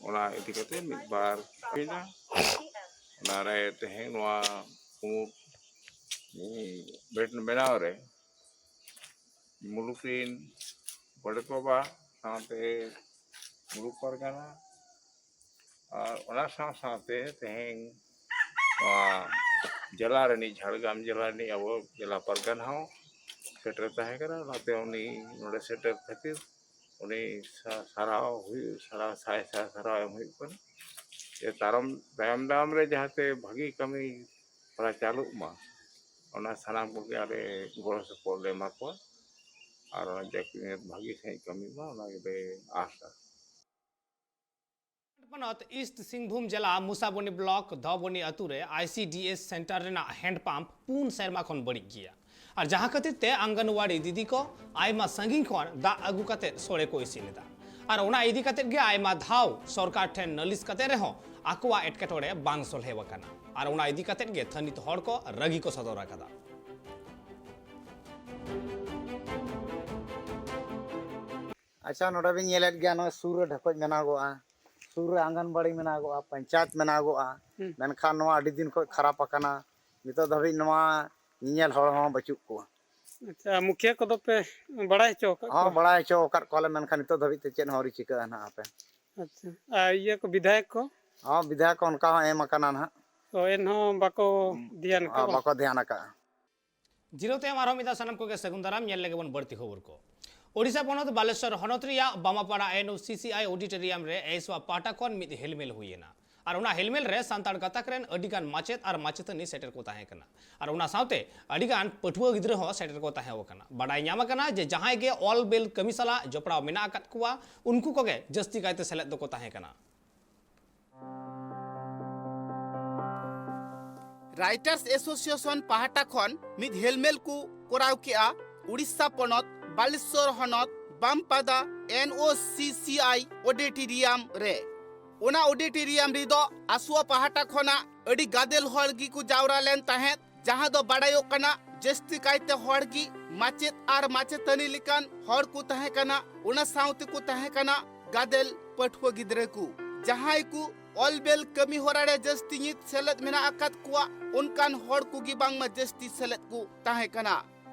ᱚᱱᱟ ᱤᱫᱤ ᱠᱟᱛᱮ ᱢᱤᱫ ᱵᱟᱨ ᱦᱩᱭᱱᱟ᱾ ᱚᱱᱟᱨᱮ ᱛᱮᱦᱮᱧ ᱱᱚᱣᱟ ᱠᱩᱢᱩᱴ ᱵᱮᱱᱟᱣ ᱨᱮ ᱢᱩᱞᱩᱠ ᱨᱮᱱ ᱜᱚᱰᱮᱛ ᱵᱟᱵᱟ ᱥᱟᱶᱛᱮ ᱢᱩᱞᱩᱠ ᱯᱟᱨᱜᱟᱱᱟ ᱟᱨ ᱚᱱᱟ ᱥᱟᱶ ᱥᱟᱶᱛᱮ ᱛᱮᱦᱮᱧ ᱱᱚᱣᱟ ᱡᱮᱞᱟ ᱨᱤᱱᱤᱡ, ᱡᱷᱟᱲᱜᱨᱟᱢ ᱡᱮᱞᱟ ᱨᱤᱱᱤᱡ ᱟᱵᱚ ᱡᱮᱞᱟ ᱯᱟᱨᱜᱟᱱᱟ ᱦᱚᱸ ᱥᱮᱴᱮᱨ ᱛᱟᱦᱮᱸ ᱠᱟᱱᱟ᱾ ᱚᱱᱟᱛᱮ ᱩᱱᱤ ᱱᱚᱰᱮ ᱥᱮᱴᱮᱨ ᱠᱷᱟᱹᱛᱤᱨ ᱩᱱᱤ ᱥᱟ-, ᱥᱟᱨᱦᱟᱣ ᱦᱩᱭᱩᱜ, ᱥᱟᱨᱦᱟᱣ, ᱥᱟᱭ ᱥᱟᱭ ᱥᱟᱨᱦᱟᱣ ᱮᱢ ᱦᱩᱭᱩᱜ ᱠᱟᱱᱟ᱾ ᱡᱮ ᱛᱟᱨᱚᱢ, ᱛᱟᱭᱚᱢ ᱫᱟᱨᱟᱢ ᱨᱮ ᱡᱟᱦᱟᱸᱛᱮ ᱵᱷᱟᱹᱜᱤ ᱠᱟᱹᱢᱤ ᱦᱚᱨᱟ ᱪᱟᱹᱞᱩᱜ ᱢᱟ, ᱚᱱᱟ ᱥᱟᱱᱟᱢ ᱠᱚᱜᱮ ᱟᱞᱮ ᱜᱚᱲᱚ ᱥᱚᱯᱚᱦᱚᱫ ᱞᱮ ᱮᱢᱟ ᱠᱚᱣᱟ᱾ ᱟᱨ ᱚᱱᱟ ᱡᱟᱠ-, ᱵᱷᱟᱹᱜᱤ ᱥᱟᱺᱦᱤᱡ ᱠᱟᱹᱢᱤᱜ ᱢᱟ, ᱚᱱᱟ ᱜᱮᱞᱮ ᱟᱥᱟ᱾ ᱯᱚᱱᱚᱛ ᱤᱥᱴ ᱥᱤᱝᱵᱷᱩᱢ ᱡᱮᱞᱟ ᱢᱩᱥᱟᱵᱚᱱᱤ ᱵᱞᱚᱠ ᱫᱷᱚᱵᱚᱱᱤ ᱟᱹᱛᱩ ᱨᱮ ᱟᱭ ᱥᱤ ᱰᱤ ᱮᱥ ᱥᱮᱱᱴᱟᱨ ᱨᱮᱱᱟᱜ ᱦᱮᱱᱰ ᱯᱟᱢᱯ ᱯᱩᱱ ᱥᱮᱨᱢᱟ ᱠᱷᱚᱱ ᱵᱟᱹᱲᱤᱡ ᱜᱮᱭᱟ᱾ ᱟᱨ ᱡᱟᱦᱟᱸ ᱠᱷᱟᱹᱛᱤᱨ ᱛᱮ ᱟᱝᱜᱟᱱᱣᱟᱲᱤ ᱫᱤᱫᱤ ᱠᱚ ᱟᱭᱢᱟ ᱥᱟᱺᱜᱤᱧ ᱠᱷᱚᱱ ᱫᱟᱜ ᱟᱹᱜᱩ ᱠᱟᱛᱮ ᱥᱚᱲᱮ ᱠᱚ ᱤᱥᱤᱱ ᱮᱫᱟ᱾ ᱟᱨ ᱚᱱᱟ ᱤᱫᱤ ᱠᱟᱛᱮ ᱜᱮ ᱟᱭᱢᱟ ᱫᱷᱟᱣ ᱥᱚᱨᱠᱟᱨ ᱴᱷᱮᱱ ᱱᱟᱹᱞᱤᱥ ᱠᱟᱛᱮ ᱨᱮᱦᱚᱸ ᱟᱠᱚᱣᱟᱜ ᱮᱴᱠᱮᱴᱚᱬᱮ ᱵᱟᱝ ᱥᱚᱞᱦᱮ ᱟᱠᱟᱱᱟ᱾ ᱟᱨ ᱚᱱᱟ ᱤᱫᱤ ᱠᱟᱛᱮ ᱜᱮ ᱛᱷᱟᱹᱱᱤᱛ ᱦᱚᱲ ᱠᱚ ᱨᱟᱹᱜᱤ ᱠᱚ ᱥᱚᱫᱚᱨ ᱟᱠᱟᱫᱟ᱾ ᱟᱪᱪᱷᱟ, ᱱᱚᱰᱮ ᱵᱤᱱ ᱧᱮᱞᱮᱫ ᱜᱮᱭᱟ, ᱱᱚᱜᱼᱚᱭ ᱥᱩᱨ ᱨᱮ ᱰᱷᱮᱠᱚᱡ ᱢᱮᱱᱟᱜᱚᱜᱼᱟ, ᱥᱩᱨ ᱨᱮ ᱟᱝᱜᱟᱱᱵᱟᱲᱤ ᱢᱮᱱᱟᱜᱚᱜᱼᱟ, ᱯᱚᱧᱪᱟᱭᱮᱛ ᱢᱮᱱᱟᱜᱚᱜᱼᱟ᱾ ᱦᱩᱸ᱾ ᱢᱮᱱᱠᱷᱟᱱ ᱱᱚᱣᱟ ᱟᱹᱰᱤ ᱫᱤᱱ ᱠᱷᱚᱱ ᱠᱷᱟᱨᱟᱯ ᱟᱠᱟᱱᱟ᱾ ᱱᱤᱛᱚᱜ ᱫᱷᱟᱹᱵᱤᱡ ᱱᱚᱣᱟ ᱧᱮᱧᱮᱞ ᱦᱚᱲ ᱦᱚᱸ ᱵᱟᱹᱪᱩᱜ ᱠᱚᱣᱟ᱾ ᱟᱪᱪᱷᱟ, ᱢᱩᱠᱷᱤᱭᱟᱹ ᱠᱚᱫᱚ ᱯᱮ ᱵᱟᱲᱟᱭ ᱦᱚᱪᱚ ᱟᱠᱟᱫ ᱦᱚᱸ, ᱠᱚᱣᱟ? ᱵᱟᱲᱟᱭ ᱦᱚᱪᱚ ᱟᱠᱟᱫ ᱠᱚᱣᱟᱞᱮ, ᱢᱮᱱᱠᱷᱟᱱ ᱱᱤᱛᱚᱜ ᱫᱷᱟᱹᱵᱤᱡ ᱛᱮ ᱪᱮᱫ ᱦᱚᱸ ᱟᱹᱣᱨᱤ ᱪᱤᱠᱟᱹᱜᱼᱟ ᱱᱟᱦᱟᱜ ᱦᱟᱯᱮ᱾ ᱟᱪᱪᱷᱟ, ᱟᱨ ᱤᱭᱟᱹ ᱠᱚ, ᱵᱤᱫᱷᱟᱭᱚᱠ ᱠᱚ? ᱦᱚᱸ, ᱵᱤᱫᱷᱟᱭᱚᱠ ᱠᱚ ᱚᱱᱠᱟ ᱦᱚᱸ ᱮᱢ ᱟᱠᱟᱱᱟ ᱱᱟᱦᱟᱜ᱾ ᱛᱚ ᱮᱱᱦᱚᱸ ᱵᱟᱠᱚ ᱫᱷᱮᱭᱟᱱ ᱟᱠᱟᱫ ᱦᱚᱸ, ᱠᱚᱣᱟ? ᱵᱟᱠᱚ ᱫᱷᱮᱭᱟᱱ ᱟᱠᱟᱫᱼᱟ᱾ ᱡᱤᱨᱟᱹᱣ ᱛᱟᱭᱚᱢ ᱟᱨᱦᱚᱸ ᱢᱤᱫ ᱫᱷᱟᱣ ᱥᱟᱱᱟᱢ ᱠᱚᱜᱮ ᱥᱟᱹᱜᱩᱱ ᱫᱟᱨᱟᱢ᱾ ᱧᱮᱞ ᱞᱮᱜᱮ ᱵᱚᱱ ᱵᱟᱹᱲᱛᱤ ᱠᱷᱚᱵᱚᱨ ᱠᱚ᱾ ᱳᱰᱤᱥᱟ ᱯᱚᱱᱚᱛ ᱵᱟᱞᱮᱥᱚᱨ ᱦᱚᱱᱚᱛ ᱨᱮᱭᱟᱜ ᱵᱟᱢᱟᱯᱟᱲᱟ ᱮᱱ ᱳ ᱥᱤ ᱥᱤ ᱟᱭ ᱚᱰᱤᱴᱳᱨᱤᱭᱟᱢ ᱨᱮ ᱮᱭᱥᱣᱟ ᱯᱟᱦᱴᱟ ᱠᱷᱚᱱ ᱢᱤᱫ ᱦᱮᱞᱢᱮᱞ ᱦᱩᱭ ᱮᱱᱟ᱾ ᱟᱨ ᱚᱱᱟ ᱦᱮᱞᱢᱮᱞ ᱨᱮ ᱥᱟᱱᱛᱟᱲ ᱜᱟᱛᱟᱠ ᱨᱮᱱ ᱟᱹᱰᱤ ᱜᱟᱱ ᱢᱟᱪᱮᱫ ᱟᱨ ᱢᱟᱪᱮᱛᱟᱹᱱᱤ ᱥᱮᱴᱮᱨ ᱠᱚ ᱛᱟᱦᱮᱸ ᱠᱟᱱᱟ᱾ ᱟᱨ ᱚᱱᱟ ᱥᱟᱶᱛᱮ ᱟᱹᱰᱤ ᱜᱟᱱ ᱯᱟᱹᱴᱷᱩᱣᱟᱹ ᱜᱤᱫᱽᱨᱟᱹ ᱦᱚᱸ ᱥᱮᱴᱮᱨ ᱠᱚ ᱛᱟᱦᱮᱸ ᱠᱟᱱᱟ᱾ ᱵᱟᱰᱟᱭ ᱧᱟᱢ ᱟᱠᱟᱱᱟ ᱡᱮ ᱡᱟᱦᱟᱸᱭ ᱜᱮ ᱚᱞ ᱵᱮᱞ ᱠᱟᱹᱢᱤ ᱥᱟᱞᱟᱜ ᱡᱚᱯᱲᱟᱣ ᱢᱮᱱᱟᱜ ᱟᱠᱟᱫ ᱠᱚᱣᱟ, ᱩᱱᱠᱩ ᱠᱚᱜᱮ ᱡᱟᱹᱥᱛᱤ ᱠᱟᱭᱛᱮ ᱥᱮᱞᱮᱫ ᱫᱚᱠᱚ ᱛᱟᱦᱮᱸ ᱠᱟᱱᱟ᱾ ᱨᱟᱭᱴᱟᱨᱥ ᱮᱥᱳᱥᱤᱭᱮᱥᱚᱱ ᱯᱟᱦᱴᱟ ᱠᱷᱚᱱ ᱢᱤᱫ ᱦᱮᱞᱢᱮᱞ ᱠᱚ ᱠᱚᱨᱟᱣ ᱠᱮᱜᱼᱟ ᱩᱲᱤᱥᱥᱟ ᱯᱚᱱᱚᱛ ᱵᱟᱞᱮᱥᱚᱨ ᱦᱚᱱᱚᱛ ᱵᱟᱢᱯᱟᱫᱟ ᱮᱱ ᱳ ᱥᱤ ᱥᱤ ᱟᱭ ᱚᱰᱤᱴᱳᱨᱤᱭᱟᱢ ᱨᱮ᱾ ᱚᱱᱟ ᱚᱰᱤᱴᱳᱨᱤᱭᱟᱢ ᱨᱮᱫᱚ ᱟᱥᱩᱣᱟ ᱯᱟᱦᱴᱟ ᱠᱷᱚᱱᱟᱜ ᱟᱹᱰᱤ ᱜᱟᱫᱮᱞ ᱦᱚᱲ ᱜᱮᱠᱚ ᱡᱟᱣᱨᱟ ᱞᱮᱱ ᱛᱟᱦᱮᱸᱫ, ᱡᱟᱦᱟᱸ ᱫᱚ ᱵᱟᱲᱟᱭᱚᱜ ᱠᱟᱱᱟ ᱡᱟᱹᱥᱛᱤ ᱠᱟᱭᱛᱮ ᱦᱚᱲ ᱜᱮ ᱢᱟᱪᱮᱫ ᱟᱨ ᱢᱟᱪᱮᱛᱟᱹᱱᱤ ᱞᱮᱠᱟᱱ ᱦᱚᱲ ᱠᱚ ᱛᱟᱦᱮᱸ ᱠᱟᱱᱟ᱾ ᱚᱱᱟ ᱥᱟᱶ ᱛᱮᱠᱚ ᱛᱟᱦᱮᱸ ᱠᱟᱱᱟ ᱜᱟᱫᱮᱞ ᱯᱟᱹᱴᱷᱩᱣᱟᱹ ᱜᱤᱫᱽᱨᱟᱹ ᱠᱚ, ᱡᱟᱦᱟᱸᱭ ᱠᱚ ᱚᱞ ᱵᱮᱞ ᱠᱟᱹᱢᱤ ᱦᱚᱨᱟ ᱨᱮ ᱡᱟᱹᱥᱛᱤ ᱧᱤᱛ ᱥᱮᱞᱮᱫ ᱢᱮᱱᱟᱜ ᱟᱠᱟᱫ ᱠᱚᱣᱟ, ᱚᱱᱠᱟᱱ ᱦᱚᱲ ᱠᱚᱜᱮ ᱵᱟᱝᱢᱟ ᱡᱟᱹᱥᱛᱤ ᱥᱮᱞᱮᱫ ᱠᱚ ᱛᱟᱦᱮᱸ ᱠᱟᱱᱟ᱾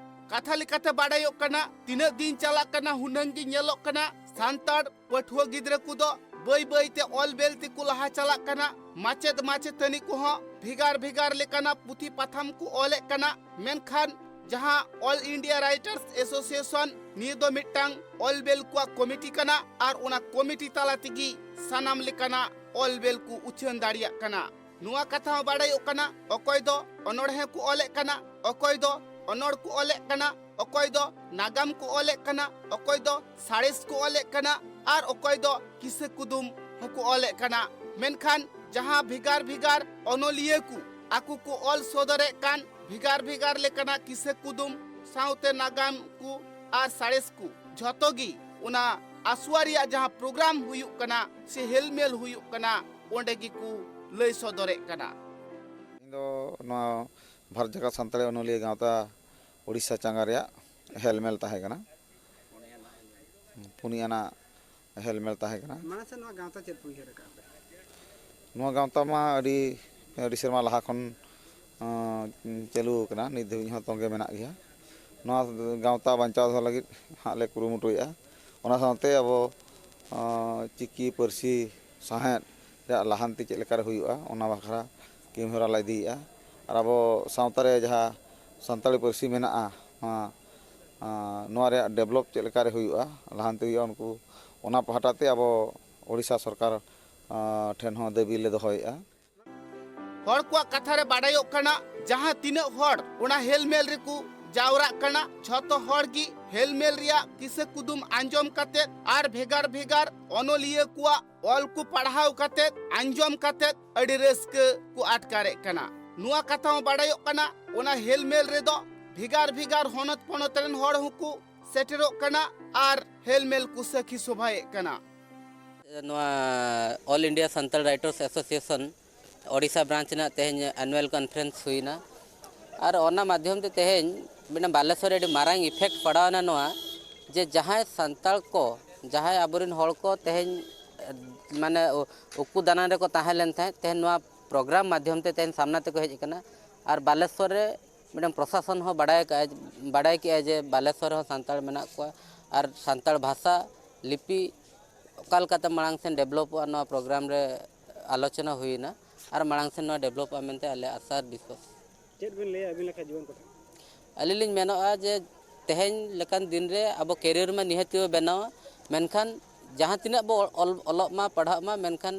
ᱠᱟᱛᱷᱟ ᱞᱮᱠᱟᱛᱮ ᱵᱟᱰᱟᱭᱚᱜ ᱠᱟᱱᱟ, ᱛᱤᱱᱟᱹᱜ ᱫᱤᱱ ᱪᱟᱞᱟᱜ ᱠᱟᱱᱟ, ᱦᱩᱱᱟᱹᱝ ᱜᱮ ᱧᱮᱞᱚᱜ ᱠᱟᱱᱟ ᱥᱟᱱᱛᱟᱲ ᱯᱟᱹᱴᱷᱩᱣᱟᱹ ᱜᱤᱫᱽᱨᱟᱹ ᱠᱚᱫᱚ ᱵᱟᱹᱭ ᱵᱟᱹᱭ ᱛᱮ ᱚᱞ ᱵᱮᱞ ᱛᱮᱠᱚ ᱞᱟᱦᱟ ᱪᱟᱞᱟᱜ ᱠᱟᱱᱟ᱾ ᱢᱟᱪᱮᱫ ᱢᱟᱪᱮᱛᱟᱹᱱᱤ ᱠᱚᱦᱚᱸ ᱵᱷᱮᱜᱟᱨ ᱵᱷᱮᱜᱟᱨ ᱞᱮᱠᱟᱱᱟᱜ ᱯᱩᱛᱷᱤ ᱯᱟᱛᱷᱟᱢ ᱠᱚ ᱚᱞᱮᱫ ᱠᱟᱱᱟ, ᱢᱮᱱᱠᱷᱟᱱ ᱡᱟᱦᱟᱸ All India Writers Association ᱱᱤᱭᱟᱹ ᱫᱚ ᱢᱤᱫᱴᱟᱝ ᱚᱞ ᱵᱮᱞ ᱠᱚᱣᱟᱜ ᱠᱚᱢᱤᱴᱤ ᱠᱟᱱᱟ ᱟᱨ ᱚᱱᱟ ᱠᱚᱢᱤᱴᱤ ᱛᱟᱞᱟ ᱛᱮᱜᱮ ᱥᱟᱱᱟᱢ ᱞᱮᱠᱟᱱᱟᱜ ᱚᱞ ᱵᱮᱞ ᱠᱚ ᱩᱪᱷᱟᱹᱱ ᱫᱟᱲᱮᱭᱟᱜ ᱠᱟᱱᱟ᱾ ᱱᱚᱣᱟ ᱠᱟᱛᱷᱟ ᱦᱚᱸ ᱵᱟᱲᱟᱭᱚᱜ ᱠᱟᱱᱟ, ᱚᱠᱚᱭ ᱫᱚ ᱚᱱᱚᱬᱦᱮ ᱠᱚ ᱚᱞᱮᱫ ᱠᱟᱱᱟ, ᱚᱠᱚᱭ ᱫᱚ ᱚᱱᱚᱬ ᱠᱚ ᱚᱞᱮᱫ ᱠᱟᱱᱟ, ᱚᱠᱚᱭ ᱫᱚ ᱱᱟᱜᱟᱢ ᱠᱚ ᱚᱞᱮᱫ ᱠᱟᱱᱟ, ᱚᱠᱚᱭ ᱫᱚ ᱥᱟᱬᱮᱥ ᱠᱚ ᱚᱞᱮᱫ ᱠᱟᱱᱟ ᱟᱨ ᱚᱠᱚᱭ ᱫᱚ ᱠᱤᱥᱟᱹ ᱠᱩᱫᱩᱢ ᱦᱚᱸᱠᱚ ᱚᱞᱮᱫ ᱠᱟᱱᱟ᱾ ᱢᱮᱱᱠᱷᱟᱱ ᱡᱟᱦᱟᱸ ᱵᱷᱮᱜᱟᱨ ᱵᱷᱮᱜᱟᱨ ᱚᱱᱚᱞᱤᱭᱟᱹ ᱠᱚ ᱟᱠᱚ ᱠᱚ ᱚᱞ ᱥᱚᱫᱚᱨᱮᱫ ᱠᱟᱱ ᱵᱷᱮᱜᱟᱨ ᱵᱷᱮᱜᱟᱨ ᱞᱮᱠᱟᱱᱟᱜ ᱠᱤᱥᱟᱹ ᱠᱩᱫᱩᱢ ᱥᱟᱶᱛᱮ ᱱᱟᱜᱟᱢ ᱠᱚ ᱟᱨ ᱥᱟᱬᱮᱥ ᱠᱚ, ᱡᱷᱚᱛᱚ ᱜᱮ ᱚᱱᱟ ᱟᱥᱣᱟ ᱨᱮᱭᱟᱜ ᱡᱟᱦᱟᱸ ᱯᱨᱳᱜᱨᱟᱢ ᱦᱩᱭᱩᱜ ᱠᱟᱱᱟ ᱥᱮ ᱦᱮᱞᱢᱮᱞ ᱦᱩᱭᱩᱜ ᱠᱟᱱᱟ, ᱚᱸᱰᱮ ᱜᱮᱠᱚ ᱞᱟᱹᱭ ᱥᱚᱫᱚᱨᱮᱫ ᱠᱟᱱᱟ᱾ ᱤᱧ ᱫᱚ ᱱᱚᱣᱟ ᱵᱷᱟᱨᱚᱛ ᱡᱟᱠᱟᱛ ᱥᱟᱱᱛᱟᱲᱤ ᱚᱱᱚᱞᱤᱭᱟᱹ ᱜᱟᱶᱛᱟ ᱳᱰᱤᱥᱟ ᱪᱟᱸᱜᱟ ᱨᱮᱭᱟᱜ ᱦᱮᱞᱢᱮᱞ ᱛᱟᱦᱮᱸ ᱠᱟᱱᱟ, ᱯᱩᱱᱭᱟᱹ ᱟᱱᱟᱜ ᱦᱮᱞᱢᱮᱞ ᱛᱟᱦᱮᱸ ᱠᱟᱱᱟ᱾ ᱢᱟᱲᱟᱝ ᱥᱮᱫ ᱱᱚᱣᱟ ᱜᱟᱶᱛᱟ ᱪᱮᱫ ᱯᱮ ᱩᱭᱦᱟᱹᱨ ᱟᱠᱟᱫᱼᱟ ᱯᱮ? ᱱᱚᱣᱟ ᱜᱟᱶᱛᱟ ᱢᱟ ᱟᱹᱰᱤ, ᱟᱹᱰᱤ ᱥᱮᱨᱢᱟ ᱞᱟᱦᱟ ᱠᱷᱚᱱ, ᱟᱸ, ᱪᱟᱹᱞᱩ ᱟᱠᱟᱱᱟ, ᱱᱤᱛ ᱫᱷᱟᱹᱵᱤᱡ ᱦᱚᱸ ᱛᱚᱸᱜᱮ ᱢᱮᱱᱟᱜ ᱜᱮᱭᱟ᱾ ᱱᱚᱣᱟ ᱜᱟᱶᱛᱟ ᱵᱟᱧᱪᱟᱣ ᱫᱚᱦᱚ ᱞᱟᱹᱜᱤᱫ ᱦᱟᱸᱜ ᱞᱮ ᱠᱩᱨᱩᱢᱩᱴᱩᱭᱮᱫᱼᱟ᱾ ᱚᱱᱟ ᱥᱟᱶᱛᱮ ᱟᱵᱚ, ᱟᱸ, ᱪᱤᱠᱤ ᱯᱟᱹᱨᱥᱤ ᱥᱟᱶᱦᱮᱫ ᱨᱮᱭᱟᱜ ᱞᱟᱦᱟᱱᱛᱤ ᱪᱮᱫ ᱞᱮᱠᱟᱨᱮ ᱦᱩᱭᱩᱜᱼᱟ, ᱚᱱᱟ ᱵᱟᱠᱷᱨᱟ ᱠᱟᱹᱢᱤᱦᱚᱨᱟ ᱞᱮ ᱤᱫᱤᱭᱮᱫᱼᱟ᱾ ᱟᱨ ᱟᱵᱚ ᱥᱟᱶᱛᱟ ᱨᱮ ᱡᱟᱦᱟᱸ ᱥᱟᱱᱛᱟᱲᱤ ᱯᱟᱹᱨᱥᱤ ᱢᱮᱱᱟᱜᱼᱟ, ᱱᱚᱣᱟ, ᱟᱸ, ᱱᱚᱣᱟ ᱨᱮᱭᱟᱜ develop ᱪᱮᱫ ᱞᱮᱠᱟᱨᱮ ᱦᱩᱭᱩᱜᱼᱟ, ᱞᱟᱦᱟᱱᱛᱤ ᱦᱩᱭᱩᱜᱼᱟ, ᱩᱱᱠᱩ ᱚᱱᱟ ᱯᱟᱦᱴᱟ ᱛᱮ ᱟᱵᱚ ᱳᱰᱤᱥᱟ ᱥᱚᱨᱠᱟᱨ, ᱟᱸ, ᱴᱷᱮᱱ ᱦᱚᱸ ᱫᱟᱹᱵᱤ ᱞᱮ ᱫᱚᱦᱚᱭᱮᱫᱼᱟ᱾ ᱦᱚᱲ ᱠᱚᱣᱟᱜ ᱠᱟᱛᱷᱟ ᱨᱮ ᱵᱟᱰᱟᱭᱚᱜ ᱠᱟᱱᱟ, ᱡᱟᱦᱟᱸ ᱛᱤᱱᱟᱹᱜ ᱦᱚᱲ ᱚᱱᱟ ᱦᱮᱞᱢᱮᱞ ᱨᱮᱠᱚ ᱡᱟᱣᱨᱟᱜ ᱠᱟᱱᱟ, ᱡᱷᱚᱛᱚ ᱦᱚᱲ ᱜᱮ ᱦᱮᱞᱢᱮᱞ ᱨᱮᱭᱟᱜ ᱠᱤᱥᱟᱹ ᱠᱩᱫᱩᱢ ᱟᱸᱡᱚᱢ ᱠᱟᱛᱮᱫ ᱟᱨ ᱵᱷᱮᱜᱟᱨ ᱵᱷᱮᱜᱟᱨ ᱚᱱᱚᱞᱤᱭᱟᱹ ᱠᱚᱣᱟᱜ ᱚᱞ ᱠᱚ ᱯᱟᱲᱦᱟᱣ ᱠᱟᱛᱮᱫ, ᱟᱸᱡᱚᱢ ᱠᱟᱛᱮᱫ ᱟᱹᱰᱤ ᱨᱟᱹᱥᱠᱟᱹ ᱠᱚ ᱟᱴᱠᱟᱨᱮᱫ ᱠᱟᱱᱟ᱾ ᱱᱚᱣᱟ ᱠᱟᱛᱷᱟ ᱦᱚᱸ ᱵᱟᱰᱟᱭᱚᱜ ᱠᱟᱱᱟ, ᱚᱱᱟ ᱦᱮᱞᱢᱮᱞ ᱨᱮᱫᱚ ᱵᱷᱮᱜᱟᱨ ᱵᱷᱮᱜᱟᱨ ᱦᱚᱱᱚᱛ ᱯᱚᱱᱚᱛ ᱨᱮᱱ ᱦᱚᱲ ᱦᱚᱸᱠᱚ ᱥᱮᱴᱮᱨᱚᱜ ᱠᱟᱱᱟ ᱟᱨ ᱦᱮᱞᱢᱮᱞ ᱠᱚ ᱥᱟᱹᱠᱷᱤ ᱥᱚᱵᱷᱟᱭᱮᱫ ᱠᱟᱱᱟ᱾ ᱱᱚᱣᱟ All India Santal Writers Association Odisha branch ᱨᱮᱱᱟᱜ ᱛᱮᱦᱮᱧ annual conference ᱦᱩᱭᱱᱟ᱾ ᱟᱨ ᱚᱱᱟ ᱢᱟᱫᱽᱫᱷᱚᱢ ᱛᱮ ᱛᱮᱦᱮᱧ ᱢᱤᱫᱴᱟᱝ ᱵᱟᱞᱮᱥᱚᱨ ᱨᱮ ᱟᱹᱰᱤ ᱢᱟᱨᱟᱝ effect ᱯᱟᱲᱟᱣᱱᱟ ᱱᱚᱣᱟ, ᱡᱮ ᱡᱟᱦᱟᱸᱭ ᱥᱟᱱᱛᱟᱲ ᱠᱚ, ᱡᱟᱦᱟᱸᱭ ᱟᱵᱚᱨᱮᱱ ᱦᱚᱲ ᱠᱚ ᱛᱮᱦᱮᱧ, ᱢᱟᱱᱮ, ᱩ-, ᱩᱠᱩ ᱫᱟᱱᱟᱝ ᱨᱮᱠᱚ ᱛᱟᱦᱮᱸ ᱞᱮᱱ ᱛᱟᱦᱮᱸᱫ, ᱛᱮᱦᱮᱧ ᱱᱚᱣᱟ program ᱢᱟᱫᱽᱫᱷᱚᱢ ᱛᱮ ᱛᱮᱦᱮᱧ ᱥᱟᱢᱱᱟ ᱛᱮᱠᱚ ᱦᱮᱡ ᱟᱠᱟᱱᱟ᱾ ᱟᱨ ᱵᱟᱞᱮᱥᱚᱨ ᱨᱮ ᱢᱤᱫᱴᱟᱝ ᱯᱨᱚᱥᱟᱥᱚᱱ ᱦᱚᱸ ᱵᱟᱰᱟᱭ ᱠᱟᱜᱼᱟᱭ, ᱵᱟᱰᱟᱭ ᱠᱮᱜᱼᱟᱭ ᱡᱮ ᱵᱟᱞᱮᱥᱚᱨ ᱨᱮᱦᱚᱸ ᱥᱟᱱᱛᱟᱲ ᱢᱮᱱᱟᱜ ᱠᱚᱣᱟ ᱟᱨ ᱥᱟᱱᱛᱟᱲ ᱵᱷᱟᱥᱟ ᱞᱤᱯᱤ ᱚᱠᱟ ᱞᱮᱠᱟᱛᱮ ᱢᱟᱲᱟᱝ ᱥᱮᱱ developᱚᱜᱼᱟ, ᱱᱚᱣᱟ program ᱨᱮ ᱟᱞᱳᱪᱚᱱᱟ ᱦᱩᱭᱮᱱᱟ ᱟᱨ ᱢᱟᱲᱟᱝ ᱥᱮᱱ ᱱᱚᱣᱟ ᱰᱮᱵᱷᱞᱚᱯᱚᱜᱼᱟ ᱢᱮᱱᱛᱮ ᱟᱞᱮ ᱟᱥᱟ ᱟᱨ ᱵᱤᱥᱣᱟᱥ᱾ ᱪᱮᱫ ᱵᱤᱱ ᱞᱟᱹᱭᱟ ᱟᱹᱵᱤᱱ ᱞᱮᱠᱟ ᱡᱩᱣᱟᱹᱱ ᱠᱚ ᱴᱷᱮᱱ? ᱟᱹᱞᱤᱧ ᱞᱤᱧ ᱢᱮᱱᱚᱜᱼᱟ ᱡᱮ ᱛᱮᱦᱮᱧ ᱞᱮᱠᱟᱱ ᱫᱤᱱ ᱨᱮ ᱟᱵᱚ ᱠᱮᱨᱤᱭᱟᱨ ᱢᱟ ᱱᱤᱦᱟᱹᱛ ᱜᱮ ᱵᱮᱱᱟᱣᱟ, ᱢᱮᱱᱠᱷᱟᱱ ᱡᱟᱦᱟᱸ ᱛᱤᱱᱟᱹᱜ ᱵᱚ ᱚᱞ, ᱚᱞᱚᱜ ᱢᱟ, ᱯᱟᱲᱦᱟᱜ ᱢᱟ, ᱢᱮᱱᱠᱷᱟᱱ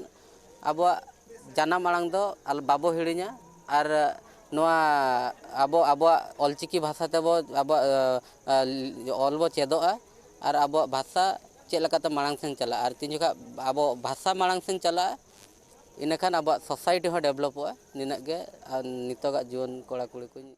ᱟᱵᱚᱣᱟᱜ ᱡᱟᱱᱟᱢ ᱟᱲᱟᱝ ᱫᱚ ᱟᱞ-, ᱵᱟᱵᱚ ᱦᱤᱲᱤᱧᱟ᱾ ᱟᱨ ᱱᱚᱣᱟ ᱟᱵᱚ, ᱟᱵᱚᱣᱟᱜ ᱚᱞᱪᱤᱠᱤ ᱵᱷᱟᱥᱟ ᱛᱮᱵᱚ ᱟᱵᱚᱣᱟᱜ, ᱮ, ᱮ, ᱚᱞ ᱵᱚ ᱪᱮᱫᱚᱜᱼᱟ ᱟᱨ ᱟᱵᱚᱣᱟᱜ ᱵᱷᱟᱥᱟ ᱪᱮᱫ ᱞᱮᱠᱟᱛᱮ ᱢᱟᱲᱟᱝ ᱥᱮᱱ ᱪᱟᱞᱟᱜᱼᱟ᱾ ᱟᱨ ᱛᱤᱱ ᱡᱚᱠᱷᱟᱜ ᱟᱵᱚ ᱵᱷᱟᱥᱟ ᱢᱟᱲᱟᱝ ᱥᱮᱱ ᱪᱟᱞᱟᱜᱼᱟ, ᱤᱱᱟᱹᱠᱷᱟᱱ ᱟᱵᱚᱣᱟᱜ ᱥᱳᱥᱟᱭᱴᱤ ᱦᱚᱸ ᱰᱮᱵᱷᱞᱚᱯᱚᱜᱼᱟ᱾ ᱱᱤᱱᱟᱹᱜ ᱜᱮ ᱟᱨ ᱱᱤᱛᱚᱜᱟᱜ ᱡᱩᱣᱟᱹᱱ ᱠᱚᱲᱟ ᱠᱩᱲᱤ ᱠᱚᱧ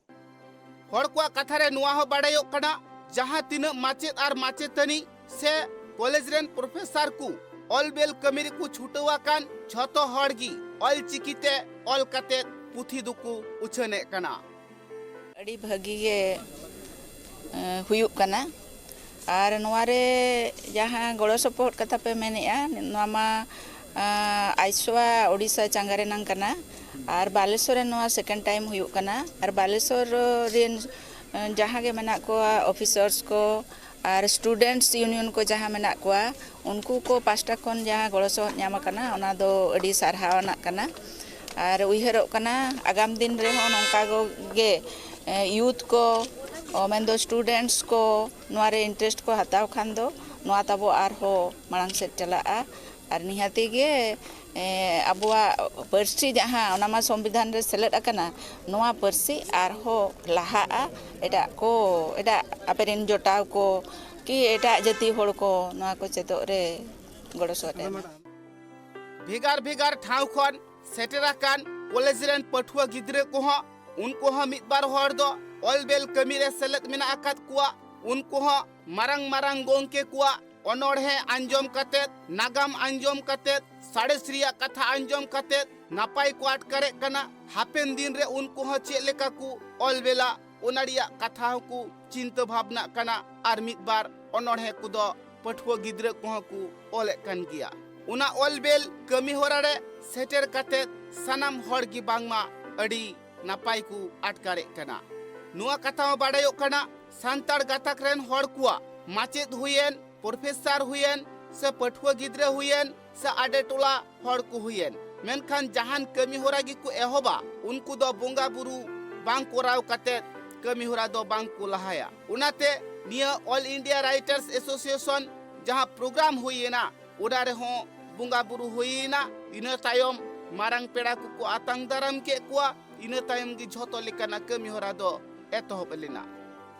ᱦᱚᱲ ᱠᱚᱣᱟᱜ ᱠᱟᱛᱷᱟ ᱨᱮ ᱱᱚᱣᱟ ᱦᱚᱸ ᱵᱟᱰᱟᱭᱚᱜ ᱠᱟᱱᱟ, ᱡᱟᱦᱟᱸ ᱛᱤᱱᱟᱹᱜ ᱢᱟᱪᱮᱫ ᱟᱨ ᱢᱟᱪᱮᱛᱟᱹᱱᱤ ᱥᱮ ᱠᱚᱞᱮᱡᱽ ᱨᱮᱱ ᱯᱨᱚᱯᱷᱮᱥᱟᱨ ᱠᱚ ᱚᱞ ᱵᱮᱞ ᱠᱟᱹᱢᱤ ᱨᱮᱠᱚ ᱪᱷᱩᱴᱟᱹᱣ ᱟᱠᱟᱱ ᱡᱷᱚᱛᱚ ᱦᱚᱲ ᱜᱮ ᱚᱞ ᱪᱤᱠᱤ ᱛᱮ ᱚᱞ ᱠᱟᱛᱮ ᱯᱩᱛᱷᱤ ᱫᱚᱠᱚ ᱩᱪᱷᱟᱹᱱᱮᱫ ᱠᱟᱱᱟ᱾ ᱟᱹᱰᱤ ᱵᱷᱟᱹᱜᱤ ᱜᱮ, ᱮ, ᱦᱩᱭᱩᱜ ᱠᱟᱱᱟ᱾ ᱟᱨ ᱱᱚᱣᱟ ᱨᱮ ᱡᱟᱦᱟᱸ ᱜᱚᱲᱚ ᱥᱚᱯᱚᱦᱚᱫ ᱠᱟᱛᱷᱟ ᱯᱮ ᱢᱮᱱᱮᱫᱼᱟ, ᱱᱚᱣᱟ ᱢᱟ, ᱟ, ᱟᱭᱥᱣᱟ ᱳᱰᱤᱥᱟ ᱪᱟᱸᱜᱟ ᱨᱮᱱᱟᱝ ᱠᱟᱱᱟ᱾ ᱟᱨ ᱵᱟᱞᱮᱥᱚᱨ ᱨᱮ ᱱᱚᱣᱟ ᱥᱮᱠᱮᱱᱰ ᱴᱟᱭᱤᱢ ᱦᱩᱭᱩᱜ ᱠᱟᱱᱟ᱾ ᱟᱨ ᱵᱟᱞᱮᱥᱚᱨ ᱨᱮᱱ, ᱮ, ᱡᱟᱦᱟᱸ ᱜᱮ ᱢᱮᱱᱟᱜ ᱠᱚᱣᱟ ᱚᱯᱷᱤᱥᱟᱨᱥ ᱠᱚ ᱟᱨ ᱥᱴᱩᱰᱮᱱᱴᱥ ᱤᱭᱩᱱᱤᱭᱚᱱ ᱠᱚ ᱡᱟᱦᱟᱸ ᱢᱮᱱᱟᱜ ᱠᱚᱣᱟ, ᱩᱱᱠᱩ ᱠᱚ ᱯᱟᱥᱴᱟ ᱠᱷᱚᱱ ᱡᱟᱦᱟᱸ ᱜᱚᱲᱚ ᱥᱚᱦᱚᱫ ᱧᱟᱢ ᱟᱠᱟᱱᱟ, ᱚᱱᱟ ᱫᱚ ᱟᱹᱰᱤ ᱥᱟᱨᱦᱟᱣ ᱟᱱᱟᱜ ᱠᱟᱱᱟ᱾ ᱟᱨ ᱩᱭᱦᱟᱹᱨᱚᱜ ᱠᱟᱱᱟ ᱟᱜᱟᱢ ᱫᱤᱱ ᱨᱮᱦᱚᱸ ᱱᱚᱝᱠᱟ ᱜᱮ, ᱮ, ᱭᱩᱛᱷ ᱠᱚ, ᱚ, ᱢᱮᱱᱫᱚ ᱥᱴᱩᱰᱮᱱᱴᱥ ᱠᱚ ᱱᱚᱣᱟ ᱨᱮ ᱤᱱᱴᱟᱨᱮᱥᱴ ᱠᱚ ᱦᱟᱛᱟᱣ ᱠᱷᱟᱱ ᱫᱚ ᱱᱚᱣᱟ ᱛᱟᱵᱚ ᱟᱨᱦᱚᱸ ᱢᱟᱲᱟᱝ ᱥᱮᱫ ᱪᱟᱞᱟᱜᱼᱟ᱾ ᱟᱨ ᱱᱤᱦᱟᱹᱛᱤ ᱜᱮ, ᱮ, ᱟᱵᱚᱣᱟᱜ ᱯᱟᱹᱨᱥᱤ ᱡᱟᱦᱟᱸ, ᱚᱱᱟ ᱢᱟ ᱥᱚᱝᱵᱤᱫᱷᱟᱱ ᱨᱮ ᱥᱮᱞᱮᱫ ᱟᱠᱟᱱᱟ, ᱱᱚᱣᱟ ᱯᱟᱹᱨᱥᱤ ᱟᱨᱦᱚᱸ ᱞᱟᱦᱟᱜᱼᱟ᱾ ᱮᱴᱟᱜ ᱠᱚ, ᱮᱴᱟᱜ ᱟᱯᱮᱨᱮᱱ ᱡᱚᱴᱟᱣ ᱠᱚ ᱠᱤ ᱮᱴᱟᱜ ᱡᱟᱹᱛᱤ ᱦᱚᱲ ᱠᱚ ᱱᱚᱣᱟ ᱠᱚ ᱪᱮᱫᱚᱜ ᱨᱮ ᱜᱚᱲᱚ ᱥᱚᱦᱚᱫ ᱮᱢᱟ᱾ ᱵᱷᱮᱜᱟᱨ ᱵᱷᱮᱜᱟᱨ ᱴᱷᱟᱶ ᱠᱷᱚᱱ ᱥᱮᱴᱮᱨ ᱟᱠᱟᱱ ᱠᱚᱞᱮᱡᱽ ᱨᱮᱱ ᱯᱟᱹᱴᱷᱩᱣᱟᱹ ᱜᱤᱫᱽᱨᱟᱹ ᱠᱚᱦᱚᱸ, ᱩᱱᱠᱩ ᱦᱚᱸ ᱢᱤᱫ ᱵᱟᱨ ᱦᱚᱲ ᱫᱚ ᱚᱞ ᱵᱮᱞ ᱠᱟᱹᱢᱤ ᱨᱮ ᱥᱮᱞᱮᱫ ᱢᱮᱱᱟᱜ ᱟᱠᱟᱫ ᱠᱚᱣᱟ᱾ ᱩᱱᱠᱩ ᱦᱚᱸ ᱢᱟᱨᱟᱝ ᱢᱟᱨᱟᱝ ᱜᱚᱢᱠᱮ ᱠᱚᱣᱟᱜ ᱚᱱᱚᱬᱦᱮ ᱟᱸᱡᱚᱢ ᱠᱟᱛᱮᱫ, ᱱᱟᱜᱟᱢ ᱟᱸᱡᱚᱢ ᱠᱟᱛᱮᱫ, ᱥᱟᱬᱮᱥ ᱨᱮᱭᱟᱜ ᱠᱟᱛᱷᱟ ᱟᱸᱡᱚᱢ ᱠᱟᱛᱮᱫ ᱱᱟᱯᱟᱭ ᱠᱚ ᱟᱴᱠᱟᱨᱮᱫ ᱠᱟᱱᱟ᱾ ᱦᱟᱯᱮᱱ ᱫᱤᱱ ᱨᱮ ᱩᱱᱠᱩ ᱦᱚᱸ ᱪᱮᱫ ᱞᱮᱠᱟ ᱠᱚ ᱚᱞ ᱵᱮᱞᱟ, ᱚᱱᱟ ᱨᱮᱭᱟᱜ ᱠᱟᱛᱷᱟ ᱦᱚᱸᱠᱚ ᱪᱤᱱᱛᱟᱹ ᱵᱷᱟᱵᱽᱱᱟᱜ ᱠᱟᱱᱟ᱾ ᱟᱨ ᱢᱤᱫ ᱵᱟᱨ ᱚᱱᱚᱬᱦᱮ ᱠᱚᱫᱚ ᱯᱟᱹᱴᱷᱩᱣᱟᱹ ᱜᱤᱫᱽᱨᱟᱹ ᱠᱚᱦᱚᱸ ᱠᱚ ᱚᱞᱮᱫ ᱠᱟᱱ ᱜᱮᱭᱟ᱾ ᱚᱱᱟ ᱚᱞ ᱵᱮᱞ ᱠᱟᱹᱢᱤ ᱦᱚᱨᱟ ᱨᱮ ᱥᱮᱴᱮᱨ ᱠᱟᱛᱮᱫ ᱥᱟᱱᱟᱢ ᱦᱚᱲ ᱜᱮ ᱵᱟᱝᱢᱟ ᱟᱹᱰᱤ ᱱᱟᱯᱟᱭ ᱠᱚ ᱟᱴᱠᱟᱨᱮᱫ ᱠᱟᱱᱟ᱾ ᱱᱚᱣᱟ ᱠᱟᱛᱷᱟ ᱦᱚᱸ ᱵᱟᱰᱟᱭᱚᱜ ᱠᱟᱱᱟ, ᱥᱟᱱᱛᱟᱲ ᱜᱟᱛᱟᱠ ᱨᱮᱱ ᱦᱚᱲ ᱠᱚᱣᱟᱜ ᱢᱟᱪᱮᱫ ᱦᱩᱭᱮᱱ, ᱯᱨᱚᱯᱷᱮᱥᱟᱨ ᱦᱩᱭᱮᱱ, ᱥᱮ ᱯᱟᱹᱴᱷᱩᱣᱟᱹ ᱜᱤᱫᱽᱨᱟᱹ ᱦᱩᱭᱮᱱ, ᱥᱮ ᱟᱰᱮ ᱴᱚᱞᱟ ᱦᱚᱲ ᱠᱚ ᱦᱩᱭᱮᱱ, ᱢᱮᱱᱠᱷᱟᱱ ᱡᱟᱦᱟᱱ ᱠᱟᱹᱢᱤ ᱦᱚᱨᱟ ᱜᱮᱠᱚ ᱮᱦᱚᱵᱟ, ᱩᱱᱠᱩ ᱫᱚ ᱵᱚᱸᱜᱟ ᱵᱩᱨᱩ ᱵᱟᱝ ᱠᱚᱨᱟᱣ ᱠᱟᱛᱮ ᱠᱟᱹᱢᱤ ᱦᱚᱨᱟ ᱫᱚ ᱵᱟᱝ ᱠᱚ ᱞᱟᱦᱟᱭᱟ᱾ ᱚᱱᱟᱛᱮ ᱱᱤᱭᱟᱹ All India Writers Association ᱡᱟᱦᱟᱸ ᱯᱨᱳᱜᱨᱟᱢ ᱦᱩᱭᱮᱱᱟ, ᱚᱱᱟ ᱨᱮᱦᱚᱸ ᱵᱚᱸᱜᱟ ᱵᱩᱨᱩ ᱦᱩᱭᱮᱱᱟ᱾ ᱤᱱᱟᱹ ᱛᱟᱭᱚᱢ ᱢᱟᱨᱟᱝ ᱯᱮᱲᱟ ᱠᱚᱠᱚ ᱟᱛᱟᱝ ᱫᱟᱨᱟᱢ ᱠᱮᱫ ᱠᱚᱣᱟ᱾ ᱤᱱᱟᱹ ᱛᱟᱭᱚᱢ ᱜᱮ ᱡᱷᱚᱛᱚ ᱞᱮᱠᱟᱱᱟᱜ ᱠᱟᱹᱢᱤ ᱦᱚᱨᱟ ᱫᱚ ᱮᱛᱚᱦᱚᱵ ᱞᱮᱱᱟ᱾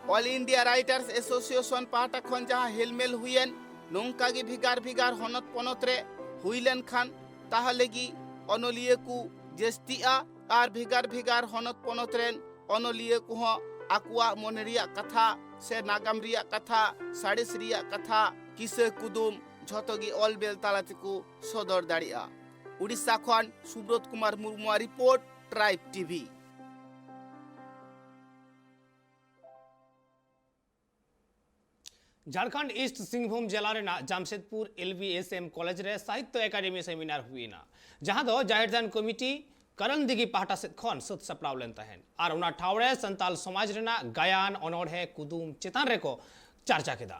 All India Writers Association ᱯᱟᱦᱴᱟ ᱠᱷᱚᱱ ᱡᱟᱦᱟᱸ ᱦᱮᱞᱢᱮᱞ ᱦᱩᱭᱮᱱ, ᱱᱚᱝᱠᱟ ᱜᱮ ᱵᱷᱮᱜᱟᱨ ᱵᱷᱮᱜᱟᱨ ᱦᱚᱱᱚᱛ ᱯᱚᱱᱚᱛ ᱨᱮ ᱦᱩᱭ ᱞᱮᱱᱠᱷᱟᱱ, ᱛᱟᱦᱚᱞᱮ ᱜᱮ ᱚᱱᱚᱞᱤᱭᱟᱹ ᱠᱚ ᱡᱟᱹᱥᱛᱤᱜᱼᱟ ᱟᱨ ᱵᱷᱮᱜᱟᱨ ᱵᱷᱮᱜᱟᱨ ᱦᱚᱱᱚᱛ ᱯᱚᱱᱚᱛ ᱨᱮᱱ ᱚᱱᱚᱞᱤᱭᱟᱹ ᱠᱚᱦᱚᱸ ᱟᱠᱚᱣᱟᱜ ᱢᱚᱱᱮ ᱨᱮᱭᱟᱜ ᱠᱟᱛᱷᱟ ᱥᱮ ᱱᱟᱜᱟᱢ ᱨᱮᱭᱟᱜ ᱠᱟᱛᱷᱟ, ᱥᱟᱬᱮᱥ ᱨᱮᱭᱟᱜ ᱠᱟᱛᱷᱟ, ᱠᱤᱥᱟᱹ ᱠᱩᱫᱩᱢ ᱡᱷᱚᱛᱚ ᱜᱮ ᱚᱞ ᱵᱮᱞ ᱛᱟᱞᱟ ᱛᱮᱠᱚ ᱥᱚᱫᱚᱨ ᱫᱟᱲᱮᱭᱟᱜᱼᱟ᱾ ᱩᱰᱤᱥᱟ ᱠᱷᱚᱱ ᱥᱩᱵᱨᱚᱛ ᱠᱩᱢᱟᱨ ᱢᱩᱨᱢᱩᱣᱟᱜ report, tribe TV. Jharkhand East Singhbhum ᱡᱮᱞᱟ ᱨᱮᱱᱟᱜ Jamshedpur L B S M college ᱨᱮ ᱥᱟᱦᱤᱛᱛᱚ ᱮᱠᱟᱰᱮᱢᱤ ᱥᱮᱢᱤᱱᱟᱨ ᱦᱩᱭᱮᱱᱟ, ᱡᱟᱦᱟᱸ ᱫᱚ ᱡᱟᱦᱮᱨ ᱛᱷᱟᱱ ᱠᱚᱢᱤᱴᱤ ᱠᱟᱨᱟᱱᱫᱤᱜᱷᱤ ᱯᱟᱦᱴᱟ ᱥᱮᱫ ᱠᱷᱚᱱ ᱥᱟᱹᱛ ᱥᱟᱯᱲᱟᱣ ᱞᱮᱱ ᱛᱟᱦᱮᱸᱫ᱾ ᱟᱨ ᱚᱱᱟ ᱴᱷᱟᱶ ᱨᱮ ᱥᱟᱱᱛᱟᱞ ᱥᱚᱢᱟᱡᱽ ᱨᱮᱱᱟᱜ ᱜᱟᱭᱟᱱ, ᱚᱱᱚᱬᱦᱮ, ᱠᱩᱫᱩᱢ ᱪᱮᱛᱟᱱ ᱨᱮᱠᱚ ᱪᱟᱨᱪᱟ ᱠᱮᱫᱟ᱾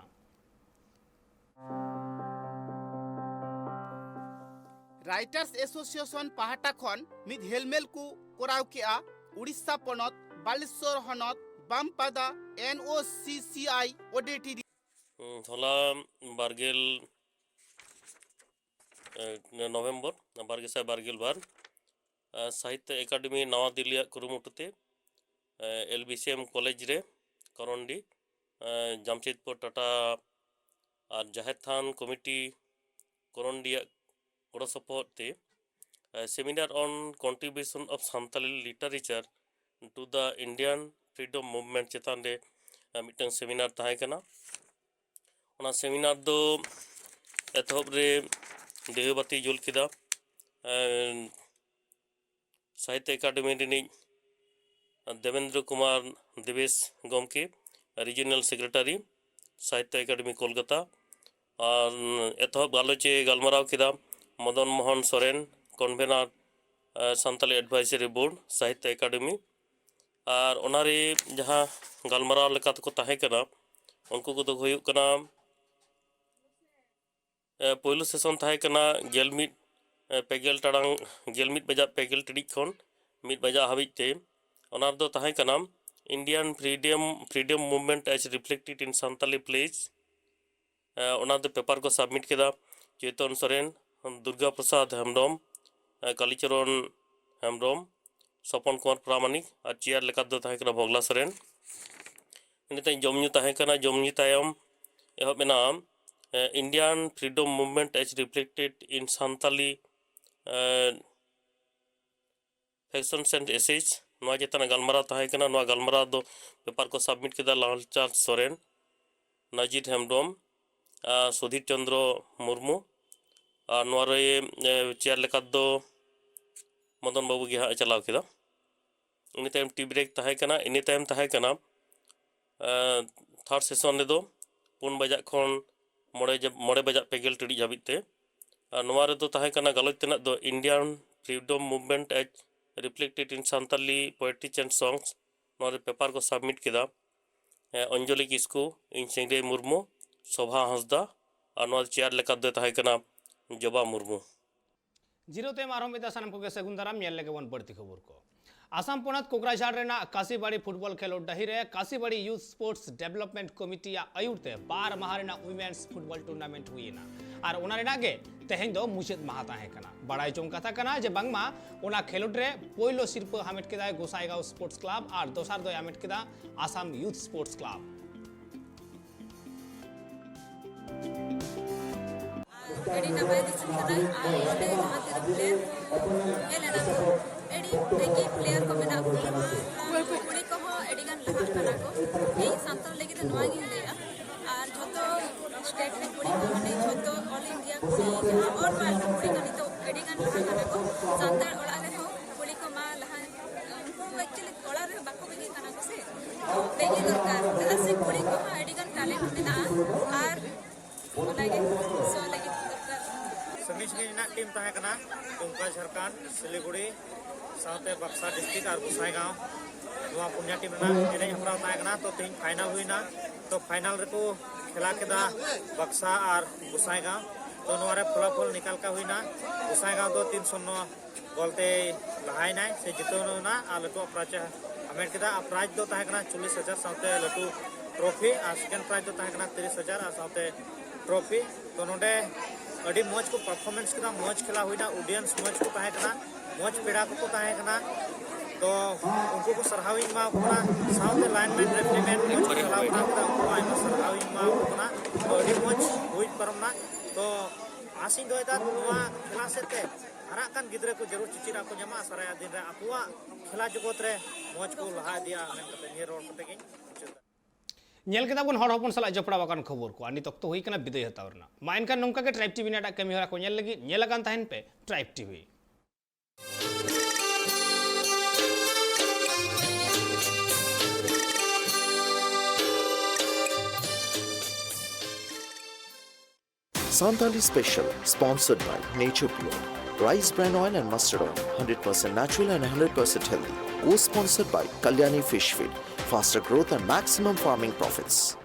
ᱨᱟᱭᱴᱟᱨᱥ ᱮᱥᱳᱥᱤᱭᱮᱥᱚᱱ ᱯᱟᱦᱴᱟ ᱠᱷᱚᱱ ᱢᱤᱫ ᱦᱮᱞᱢᱮᱞ ᱠᱚ ᱠᱚᱨᱟᱣ ᱠᱮᱜᱼᱟ ᱩᱲᱤᱥᱥᱟ ᱯᱚᱱᱚᱛ ᱵᱟᱞᱮᱥᱚᱨ ᱦᱚᱱᱚᱛ ᱵᱟᱢᱯᱟᱫᱟ ᱮᱱ ᱳ ᱥᱤ ᱥᱤ ᱟᱭ ᱚᱰᱤᱴᱳᱨᱤᱭᱟᱢ᱾ ᱦᱩᱸ, ᱦᱚᱞᱟ ᱵᱟᱨᱜᱮᱞ, ᱮ, ᱱᱚᱵᱷᱮᱢᱵᱚᱨ ᱵᱟᱨ ᱜᱮᱥᱟᱭ ᱵᱟᱨ ᱜᱮᱞ ᱵᱟᱨ, ᱮ, ᱥᱟᱦᱤᱛᱛᱚ ᱮᱠᱟᱰᱮᱢᱤ ᱱᱟᱣᱟ ᱫᱤᱞᱞᱤᱭᱟᱜ ᱠᱩᱨᱩᱢᱩᱴᱩ ᱛᱮ, ᱮ, ᱮᱞ ᱵᱤ ᱥᱤ ᱮᱢ ᱠᱚᱞᱮᱡᱽ ᱨᱮ ᱠᱚᱨᱚᱱᱰᱤ, ᱮ, ᱡᱟᱢᱥᱮᱫᱽᱯᱩᱨ ᱴᱟᱴᱟ ᱟᱨ ᱡᱟᱦᱮᱨ ᱛᱷᱟᱱ ᱠᱚᱢᱤᱴᱤ ᱠᱚᱨᱚᱱᱰᱤᱭᱟᱜ ᱜᱚᱲᱚ ᱥᱚᱯᱚᱦᱚᱫ ᱛᱮ, ᱮ, Seminar on Contribution of Santali Literature to the Indian Freedom Movement ᱪᱮᱛᱟᱱ ᱨᱮ, ᱮ, ᱢᱤᱫᱴᱟᱝ ᱥᱮᱢᱤᱱᱟᱨ ᱛᱟᱦᱮᱸ ᱠᱟᱱᱟ᱾ ᱚᱱᱟ ᱥᱮᱢᱤᱱᱟᱨ ᱫᱚ ᱮᱛᱚᱦᱚᱵ ᱨᱮ ᱰᱤᱦᱟᱹ ᱵᱟᱹᱛᱤ ᱡᱩᱞ ᱠᱮᱫᱟ, ᱮ, ᱥᱟᱦᱤᱛᱛᱚ ᱮᱠᱟᱰᱮᱢᱤ ᱨᱤᱱᱤᱡ ᱫᱮᱵᱮᱱᱫᱨᱚ ᱠᱩᱢᱟᱨ ᱫᱮᱵᱮᱥ ᱜᱚᱢᱠᱮ, ᱨᱤᱡᱤᱱᱟᱞ ᱥᱮᱠᱨᱮᱴᱟᱨᱤ, ᱥᱟᱦᱤᱛᱛᱚ ᱮᱠᱟᱰᱮᱢᱤ ᱠᱳᱞᱠᱟᱛᱟ᱾ ᱟᱨ ᱮᱛᱚᱦᱚᱵ ᱜᱟᱞᱚᱪ ᱮ ᱜᱟᱞᱢᱟᱨᱟᱣ ᱠᱮᱫᱟ ᱢᱚᱫᱚᱱ ᱢᱳᱦᱚᱱ ᱥᱚᱨᱮᱱ, ᱠᱚᱱᱵᱷᱮᱱᱟᱨ, ᱮ, ᱥᱟᱱᱛᱟᱞᱤ ᱮᱰᱵᱷᱟᱭᱡᱟᱨᱤ ᱵᱳᱨᱰ, ᱥᱟᱦᱤᱛᱛᱚ ᱮᱠᱟᱰᱮᱢᱤ᱾ ᱟᱨ ᱚᱱᱟᱨᱮ ᱡᱟᱦᱟᱸ ᱜᱟᱞᱢᱟᱨᱟᱣ ᱞᱮᱠᱟ ᱛᱮᱠᱚ ᱛᱟᱦᱮᱸ ᱠᱟᱱᱟ, ᱩᱱᱠᱩ ᱠᱚᱫᱚ ᱠᱚ ᱦᱩᱭᱩᱜ ᱠᱟᱱᱟ, ᱮ, ᱯᱳᱭᱞᱳ ᱥᱮᱥᱚᱱ ᱛᱟᱦᱮᱸ ᱠᱟᱱᱟ ᱜᱮᱞ ᱢᱤᱫ ᱯᱮ ᱜᱮᱞ ᱴᱟᱲᱟᱝ, ᱜᱮᱞ ᱢᱤᱫ ᱵᱟᱡᱟᱜ ᱯᱮ ᱜᱮᱞ ᱴᱤᱲᱤᱡ ᱠᱷᱚᱱ ᱢᱤᱫ ᱵᱟᱡᱟᱜ ᱦᱟᱹᱵᱤᱡ ᱛᱮ᱾ ᱚᱱᱟ ᱨᱮᱫᱚ ᱛᱟᱦᱮᱸ ᱠᱟᱱᱟ Indian freedom, freedom movement as reflected in Santali plays᱾ ᱚᱱᱟ ᱫᱚ ᱯᱮᱯᱟᱨ ᱠᱚ ᱥᱟᱵᱢᱤᱴ ᱠᱮᱫᱟ ᱪᱳᱭᱛᱚᱱ ᱥᱚᱨᱮᱱ, ᱫᱩᱨᱜᱟ ᱯᱨᱚᱥᱟᱫᱽ ᱦᱮᱢᱵᱨᱚᱢ, ᱠᱟᱞᱤᱪᱚᱨᱚᱱ ᱦᱮᱢᱵᱨᱚᱢ, ᱥᱚᱯᱚᱱ ᱠᱩᱢᱟᱨ ᱯᱨᱟᱢᱟᱱᱤᱠ ᱟᱨ ᱪᱮᱭᱟᱨ ᱞᱮᱠᱟ ᱫᱚ ᱛᱟᱦᱮᱸ ᱠᱟᱱᱟ ᱵᱷᱚᱜᱽᱞᱟ ᱥᱚᱨᱮᱱ᱾ ᱤᱱᱟᱹ ᱛᱟᱭᱚᱢ ᱡᱚᱢ ᱧᱩ ᱛᱟᱦᱮᱸ ᱠᱟᱱᱟ᱾ ᱡᱚᱢ ᱧᱩ ᱛᱟᱭᱚᱢ ᱮᱦᱚᱵ ᱮᱱᱟ Indian freedom movement as reflected in Santali factions and essays, ᱱᱚᱣᱟ ᱪᱮᱛᱟᱱ ᱜᱟᱞᱢᱟᱨᱟᱣ ᱛᱟᱦᱮᱸ ᱠᱟᱱᱟ᱾ ᱱᱚᱣᱟ ᱜᱟᱞᱢᱟᱨᱟᱣ ᱫᱚ ᱯᱮᱯᱟᱨ ᱠᱚ ᱥᱟᱵᱢᱤᱴ ᱠᱮᱫᱟ ᱞᱟᱞᱪᱟᱸᱫᱽ ᱥᱚᱨᱮᱱ, ᱱᱟᱡᱤᱨ ᱦᱮᱢᱵᱨᱚᱢ, ᱟᱨ ᱥᱩᱫᱷᱤᱨ ᱪᱚᱸᱫᱽᱨᱚ ᱢᱩᱨᱢᱩ, ᱟᱨ ᱱᱚᱣᱟ ᱨᱮ ᱪᱮᱭᱟᱨ ᱞᱮᱠᱟ ᱫᱚ ᱢᱚᱫᱚᱱ ᱵᱟᱹᱵᱩ ᱜᱮ ᱦᱟᱸᱜ ᱮ ᱪᱟᱞᱟᱣ ᱠᱮᱫᱟ᱾ ᱤᱱᱟᱹ ᱛᱟᱭᱚᱢ ᱴᱤ ᱵᱨᱮᱠ ᱛᱟᱦᱮᱸ ᱠᱟᱱᱟ᱾ ᱤᱱᱟᱹ ᱛᱟᱭᱚᱢ ᱛᱟᱦᱮᱸ ᱠᱟᱱᱟ ᱛᱷᱟᱨᱰ ᱥᱮᱥᱚᱱ ᱨᱮᱫᱚ ᱯᱩᱱ ᱵᱟᱡᱟᱜ ᱠᱷᱚᱱ ᱢᱚᱬᱮ ᱡᱟ- ᱢᱚᱬᱮ ᱵᱟᱡᱟᱜ ᱯᱮ ᱜᱮᱞ ᱴᱤᱲᱤᱡ ᱦᱟᱹᱵᱤᱡ ᱛᱮ᱾ ᱟᱨ ᱱᱚᱣᱟ ᱨᱮᱫᱚ ᱛᱟᱦᱮᱸ ᱠᱟᱱᱟ ᱜᱟᱞᱚᱪ ᱛᱮᱱᱟᱜ ᱫᱚ Indian freedom movement as reflected in Santali poetry and songs᱾ ᱱᱚᱣᱟ ᱨᱮ ᱯᱮᱯᱟᱨ ᱠᱚ ᱥᱟᱵᱢᱤᱴ ᱠᱮᱫᱟ ᱚᱧᱡᱚᱞᱤ ᱠᱤᱥᱠᱩ, ᱤᱧ ᱥᱤᱝᱨᱟᱹᱭ ᱢᱩᱨᱢᱩ, ᱥᱳᱵᱷᱟ ᱦᱟᱸᱥᱫᱟ, ᱟᱨ ᱱᱚᱣᱟ ᱪᱮᱭᱟᱨ ᱞᱮᱠᱟ ᱫᱚᱭ ᱛᱟᱦᱮᱸ ᱠᱟᱱᱟ ᱡᱚᱵᱟ ᱢᱩᱨᱢᱩ᱾ ᱡᱤᱨᱟᱹᱣ ᱛᱟᱭᱚᱢ ᱟᱨᱦᱚᱸ ᱢᱤᱫ ᱫᱷᱟᱣ ᱥᱟᱱᱟᱢ ᱠᱚᱜᱮ ᱥᱟᱹᱜᱩᱱ ᱫᱟᱨᱟᱢ᱾ ᱧᱮᱞ ᱞᱮᱜᱮ ᱵᱚᱱ ᱵᱟᱹᱲᱛᱤ ᱠᱷᱚᱵᱚᱨ ᱠᱚ᱾ ᱟᱥᱟᱢ ᱯᱚᱱᱚᱛ ᱠᱳᱠᱨᱟᱡᱷᱟᱲ ᱨᱮᱱᱟᱜ ᱠᱟᱥᱤᱵᱟᱲᱤ ᱯᱷᱩᱴᱵᱚᱞ ᱠᱷᱮᱞᱳᱰ ᱰᱟᱹᱦᱤ ᱨᱮ ᱠᱟᱥᱤᱵᱟᱲᱤ ᱭᱩᱛᱷ ᱥᱯᱳᱨᱴᱥ ᱰᱮᱵᱷᱞᱚᱯᱢᱮᱱᱴ ᱠᱚᱢᱤᱴᱤᱭᱟᱜ ᱟᱹᱭᱩᱨ ᱛᱮ ᱵᱟᱨ ᱢᱟᱦᱟ ᱨᱮᱱᱟᱜ ᱣᱩᱢᱮᱱᱥ ᱯᱷᱩᱴᱵᱚᱞ ᱴᱩᱨᱱᱟᱢᱮᱱᱴ ᱦᱩᱭ ᱮᱱᱟ᱾ ᱟᱨ ᱚᱱᱟ ᱨᱮᱱᱟᱜ ᱜᱮ ᱛᱮᱦᱮᱧ ᱫᱚ ᱢᱩᱪᱟᱹᱫ ᱢᱟᱦᱟ ᱛᱟᱦᱮᱸ ᱠᱟᱱᱟ᱾ ᱵᱟᱲᱟᱭ ᱡᱚᱝ ᱠᱟᱛᱷᱟ ᱠᱟᱱᱟ ᱡᱮ ᱵᱟᱝᱢᱟ ᱚᱱᱟ ᱠᱷᱮᱞᱳᱰ ᱨᱮ ᱯᱳᱭᱞᱳ ᱥᱤᱨᱯᱟᱹ ᱦᱟᱢᱮᱴ ᱠᱮᱫᱟᱭ ᱜᱳᱥᱟᱭᱜᱟᱸᱣ ᱥᱯᱳᱨᱴᱥ ᱠᱞᱟᱵᱽ ᱟᱨ ᱫᱚᱥᱟᱨ ᱫᱚᱭ ᱦᱟᱢᱮᱴ ᱠᱮᱫᱟ ᱟᱥᱟᱢ ᱭᱩᱛᱷ ᱥᱯᱳᱨᱴᱥ ᱠᱞᱟᱵᱽ᱾ ᱟᱹᱰᱤ ᱱᱟᱯᱟᱭ ᱫᱤᱥᱚᱢ ᱠᱟᱱᱟ᱾ ᱟᱨ ᱱᱚᱰᱮ ᱡᱟᱦᱟᱸ ᱛᱤᱱᱟᱹᱜ ᱯᱞᱮᱭᱟᱨ ᱠᱚ ᱦᱮᱡ ᱞᱮᱱᱟ ᱠᱚ, ᱟᱹᱰᱤ ᱵᱷᱟᱹᱜᱤ ᱯᱞᱮᱭᱟᱨ ᱠᱚ ᱢᱮᱱᱟᱜ ᱠᱚᱣᱟ᱾ ᱟᱨ ᱠᱩᱲᱤ ᱠᱚᱦᱚᱸ ᱟᱹᱰᱤ ᱜᱟᱱ ᱞᱟᱦᱟᱜ ᱠᱟᱱᱟ ᱠᱚ᱾ ᱤᱧ ᱥᱟᱱᱛᱟᱲ ᱞᱟᱹᱜᱤᱫ ᱫᱚ ᱱᱚᱣᱟ ᱜᱤᱧ ᱞᱟᱹᱭᱟ᱾ ᱟᱨ ᱡᱷᱚᱛᱚ ᱥᱴᱮᱴ ᱨᱮ ᱠᱩᱲᱤ ᱠᱚ, ᱢᱟᱱᱮ ᱡᱷᱚᱛᱚ ᱚᱞ ᱤᱱᱰᱤᱭᱟ ᱠᱩᱲᱤ, ᱡᱟᱦᱟᱸ ᱚᱞ ᱣᱟᱨᱞᱰ ᱨᱮ ᱠᱩᱲᱤ ᱠᱚ ᱱᱤᱛᱚᱜ ᱟᱹᱰᱤ ᱜᱟᱱ ᱞᱟᱦᱟ ᱠᱟᱱᱟ ᱠᱚ᱾ ᱥᱟᱱᱛᱟᱲ ᱚᱲᱟᱜ ᱨᱮᱦᱚᱸ ᱠᱩᱲᱤ ᱠᱚ ᱢᱟ ᱞᱟᱦᱟ, ᱩᱱᱠᱩ actually ᱚᱲᱟᱜ ᱨᱮ ᱵᱟᱠᱚ ᱵᱮᱸᱜᱮᱫ ᱠᱟᱱᱟ ᱠᱚ ᱥᱮ, ᱵᱮᱸᱜᱮᱫ ᱫᱚᱨᱠᱟᱨ, ᱪᱮᱫᱟᱜ ᱥᱮ ᱠᱩᱲᱤ ᱠᱚᱦᱚᱸ ᱟᱹᱰᱤ ᱜᱟᱱ ᱴᱮᱞᱮᱱᱴ ᱢᱮᱱᱟᱜᱼᱟ᱾ ᱟᱨ ᱚᱱᱟᱜᱮ ᱥᱚ ᱞᱟᱹᱜᱤᱫ ᱫᱚᱨᱠᱟᱨ᱾ ᱥᱟᱺᱜᱤᱧ ᱥᱟᱺᱜᱤᱧ ᱨᱮᱱᱟᱜ ᱴᱤᱢ ᱛᱟᱦᱮᱸ ᱠᱟᱱᱟ, ᱫᱩᱢᱠᱟ, ᱡᱷᱟᱲᱠᱷᱚᱸᱰ, ᱥᱤᱞᱤᱜᱩᱲᱤ, ᱥᱟᱶᱛᱮ ᱵᱟᱠᱥᱟ ᱰᱤᱥᱴᱨᱤᱠᱴ ᱟᱨ ᱜᱚᱸᱥᱟᱭᱜᱟᱸᱣ᱾ ᱱᱚᱣᱟ ᱯᱩᱱᱭᱟ ᱴᱤᱢ ᱨᱮᱱᱟᱜ ᱮᱱᱮᱡ ᱦᱮᱯᱨᱟᱣ ᱛᱟᱦᱮᱸ ᱠᱟᱱᱟ᱾ ᱛᱚ, ᱛᱮᱦᱮᱧ ᱯᱷᱟᱭᱱᱟᱞ ᱦᱩᱭᱱᱟ᱾ ᱛᱚ, ᱯᱷᱟᱭᱱᱟᱞ ᱨᱮᱠᱚ ᱠᱷᱮᱞᱟ ᱠᱮᱫᱟ ᱵᱟᱠᱥᱟ ᱟᱨ ᱜᱚᱸᱥᱟᱭᱜᱟᱸᱣ᱾ ᱛᱚ ᱱᱚᱣᱟ ᱨᱮ ᱯᱷᱚᱞᱟᱯᱷᱚᱞ ᱱᱤᱠᱟᱞ ᱠᱟ ᱦᱩᱭᱱᱟ, ᱜᱚᱸᱥᱟᱭᱜᱟᱸᱣ ᱫᱚ ᱛᱤᱱ ᱥᱩᱱᱱᱚ ᱜᱳᱞ ᱛᱮᱭ ᱞᱟᱦᱟᱭᱮᱱᱟᱭ ᱥᱮ ᱡᱤᱛᱟᱹᱣ ᱮᱱᱟ ᱟᱨ ᱞᱟᱹᱴᱩᱣᱟᱜ ᱯᱨᱟᱭᱤᱡᱽ ᱮ ᱦᱟᱢᱮᱴ ᱠᱮᱫᱟ᱾ ᱟᱨ ᱯᱨᱟᱭᱤᱡᱽ ᱫᱚ ᱛᱟᱦᱮᱸ ᱠᱟᱱᱟ ᱪᱚᱞᱞᱤᱥ ᱦᱟᱡᱟᱨ ᱥᱟᱶᱛᱮ ᱞᱟᱹᱴᱩ ᱴᱨᱚᱯᱷᱤ, ᱟᱨ ᱥᱮᱠᱮᱱᱰ ᱯᱨᱟᱭᱤᱡᱽ ᱫᱚ ᱛᱟᱦᱮᱸ ᱠᱟᱱᱟ ᱛᱤᱨᱤᱥ ᱦᱟᱡᱟᱨ ᱟᱨ ᱥᱟᱶᱛᱮ ᱴᱨᱚᱯᱷᱤ᱾ ᱛᱚ ᱱᱚᱰᱮ ᱟᱹᱰᱤ ᱢᱚᱡᱽ ᱠᱚ ᱯᱟᱨᱯᱷᱚᱨᱢᱮᱱᱥ ᱠᱮᱫᱟ, ᱢᱚᱡᱽ ᱠᱷᱮᱞᱟ ᱦᱩᱭᱱᱟ, ᱚᱰᱤᱭᱮᱱᱥ ᱢᱚᱡᱽ ᱠᱚ ᱛᱟᱦᱮᱸ ᱠᱟᱱᱟ, ᱢᱚᱡᱽ ᱯᱮᱲᱟ ᱠᱚᱠᱚ ᱛᱟᱦᱮᱸ ᱠᱟᱱᱟ᱾ ᱛᱚ ᱩᱱᱠᱩ ᱠᱚ ᱥᱟᱨᱦᱟᱣᱤᱧ ᱮᱢᱟ ᱠᱚ ᱠᱟᱱᱟ, ᱥᱟᱶᱛᱮ ᱞᱟᱭᱤᱱᱢᱮᱱ ᱨᱮᱯᱷᱨᱤᱢᱮᱱ ᱢᱚᱡᱽ ᱠᱚ ᱪᱟᱞᱟᱣ ᱠᱟᱱᱟ, ᱩᱱᱠᱩ ᱟᱭᱢᱟ ᱥᱟᱨᱦᱟᱣᱤᱧ ᱮᱢᱟ ᱠᱚ ᱠᱟᱱᱟ᱾ ᱛᱚ ᱟᱹᱰᱤ ᱢᱚᱡᱽ ᱦᱩᱭ ᱯᱟᱨᱚᱢᱱᱟ᱾ ᱛᱚ ᱟᱥᱤᱧ ᱫᱚᱦᱚᱭᱮᱫᱟ ᱱᱚᱣᱟ ᱠᱷᱮᱞᱟ ᱥᱮᱫ ᱛᱮ ᱦᱟᱨᱟᱜ ᱠᱟᱱ ᱜᱤᱫᱽᱨᱟᱹ ᱠᱚ ᱡᱟᱹᱨᱩᱲ ᱪᱮᱪᱮᱫ ᱟᱠᱚ ᱧᱟᱢᱟ, ᱥᱟᱨᱟᱭᱟ ᱫᱤᱱ ᱨᱮ ᱟᱠᱚᱣᱟᱜ ᱠᱷᱮᱞᱟ ᱡᱚᱜᱚᱛ ᱨᱮ ᱢᱚᱡᱽ ᱠᱚ ᱞᱟᱦᱟ ᱤᱫᱤᱭᱟ ᱢᱮᱱ ᱠᱟᱛᱮ ᱱᱤᱭᱟᱹ ᱨᱚᱲ ᱠᱟᱛᱮ ᱜᱤᱧ ᱢᱩᱪᱟᱹᱫ ᱫᱟ᱾ ᱧᱮᱞ ᱠᱮᱫᱟ ᱵᱚᱱ ᱦᱚᱲ ᱦᱚᱯᱚᱱ ᱥᱟᱞᱟᱜ ᱡᱚᱯᱲᱟᱣ ᱟᱠᱟᱱ ᱠᱷᱚᱵᱚᱨ ᱠᱚ᱾ ᱟᱨ ᱱᱤᱛ ᱚᱠᱛᱚ ᱦᱩᱭ ᱠᱟᱱᱟ ᱵᱤᱫᱟᱹᱭ ᱦᱟᱛᱟᱣ ᱨᱮᱱᱟᱜ᱾ ᱢᱟ ᱮᱱᱠᱷᱟᱱ ᱱᱚᱝᱠᱟ ᱜᱮ ᱴᱨᱟᱭᱤᱵᱽ ᱴᱤᱵᱷᱤ ᱨᱮᱱᱟᱜ ᱮᱴᱟᱜ ᱠᱟᱹᱢᱤ ᱦᱚᱨᱟ ᱠᱚ ᱧᱮᱞ ᱞᱟᱹᱜᱤᱫ ᱧᱮᱞ ᱟᱠᱟᱱ ᱛᱟᱦᱮᱱ ᱯᱮ tribe TV. Santali Special, sponsored by Nature Pure, Rice Bran Oil and Mustard Oil, hundred percent natural and hundred percent healthy. Co-sponsored by Kalyani Fish Feed, faster growth and maximum farming profits.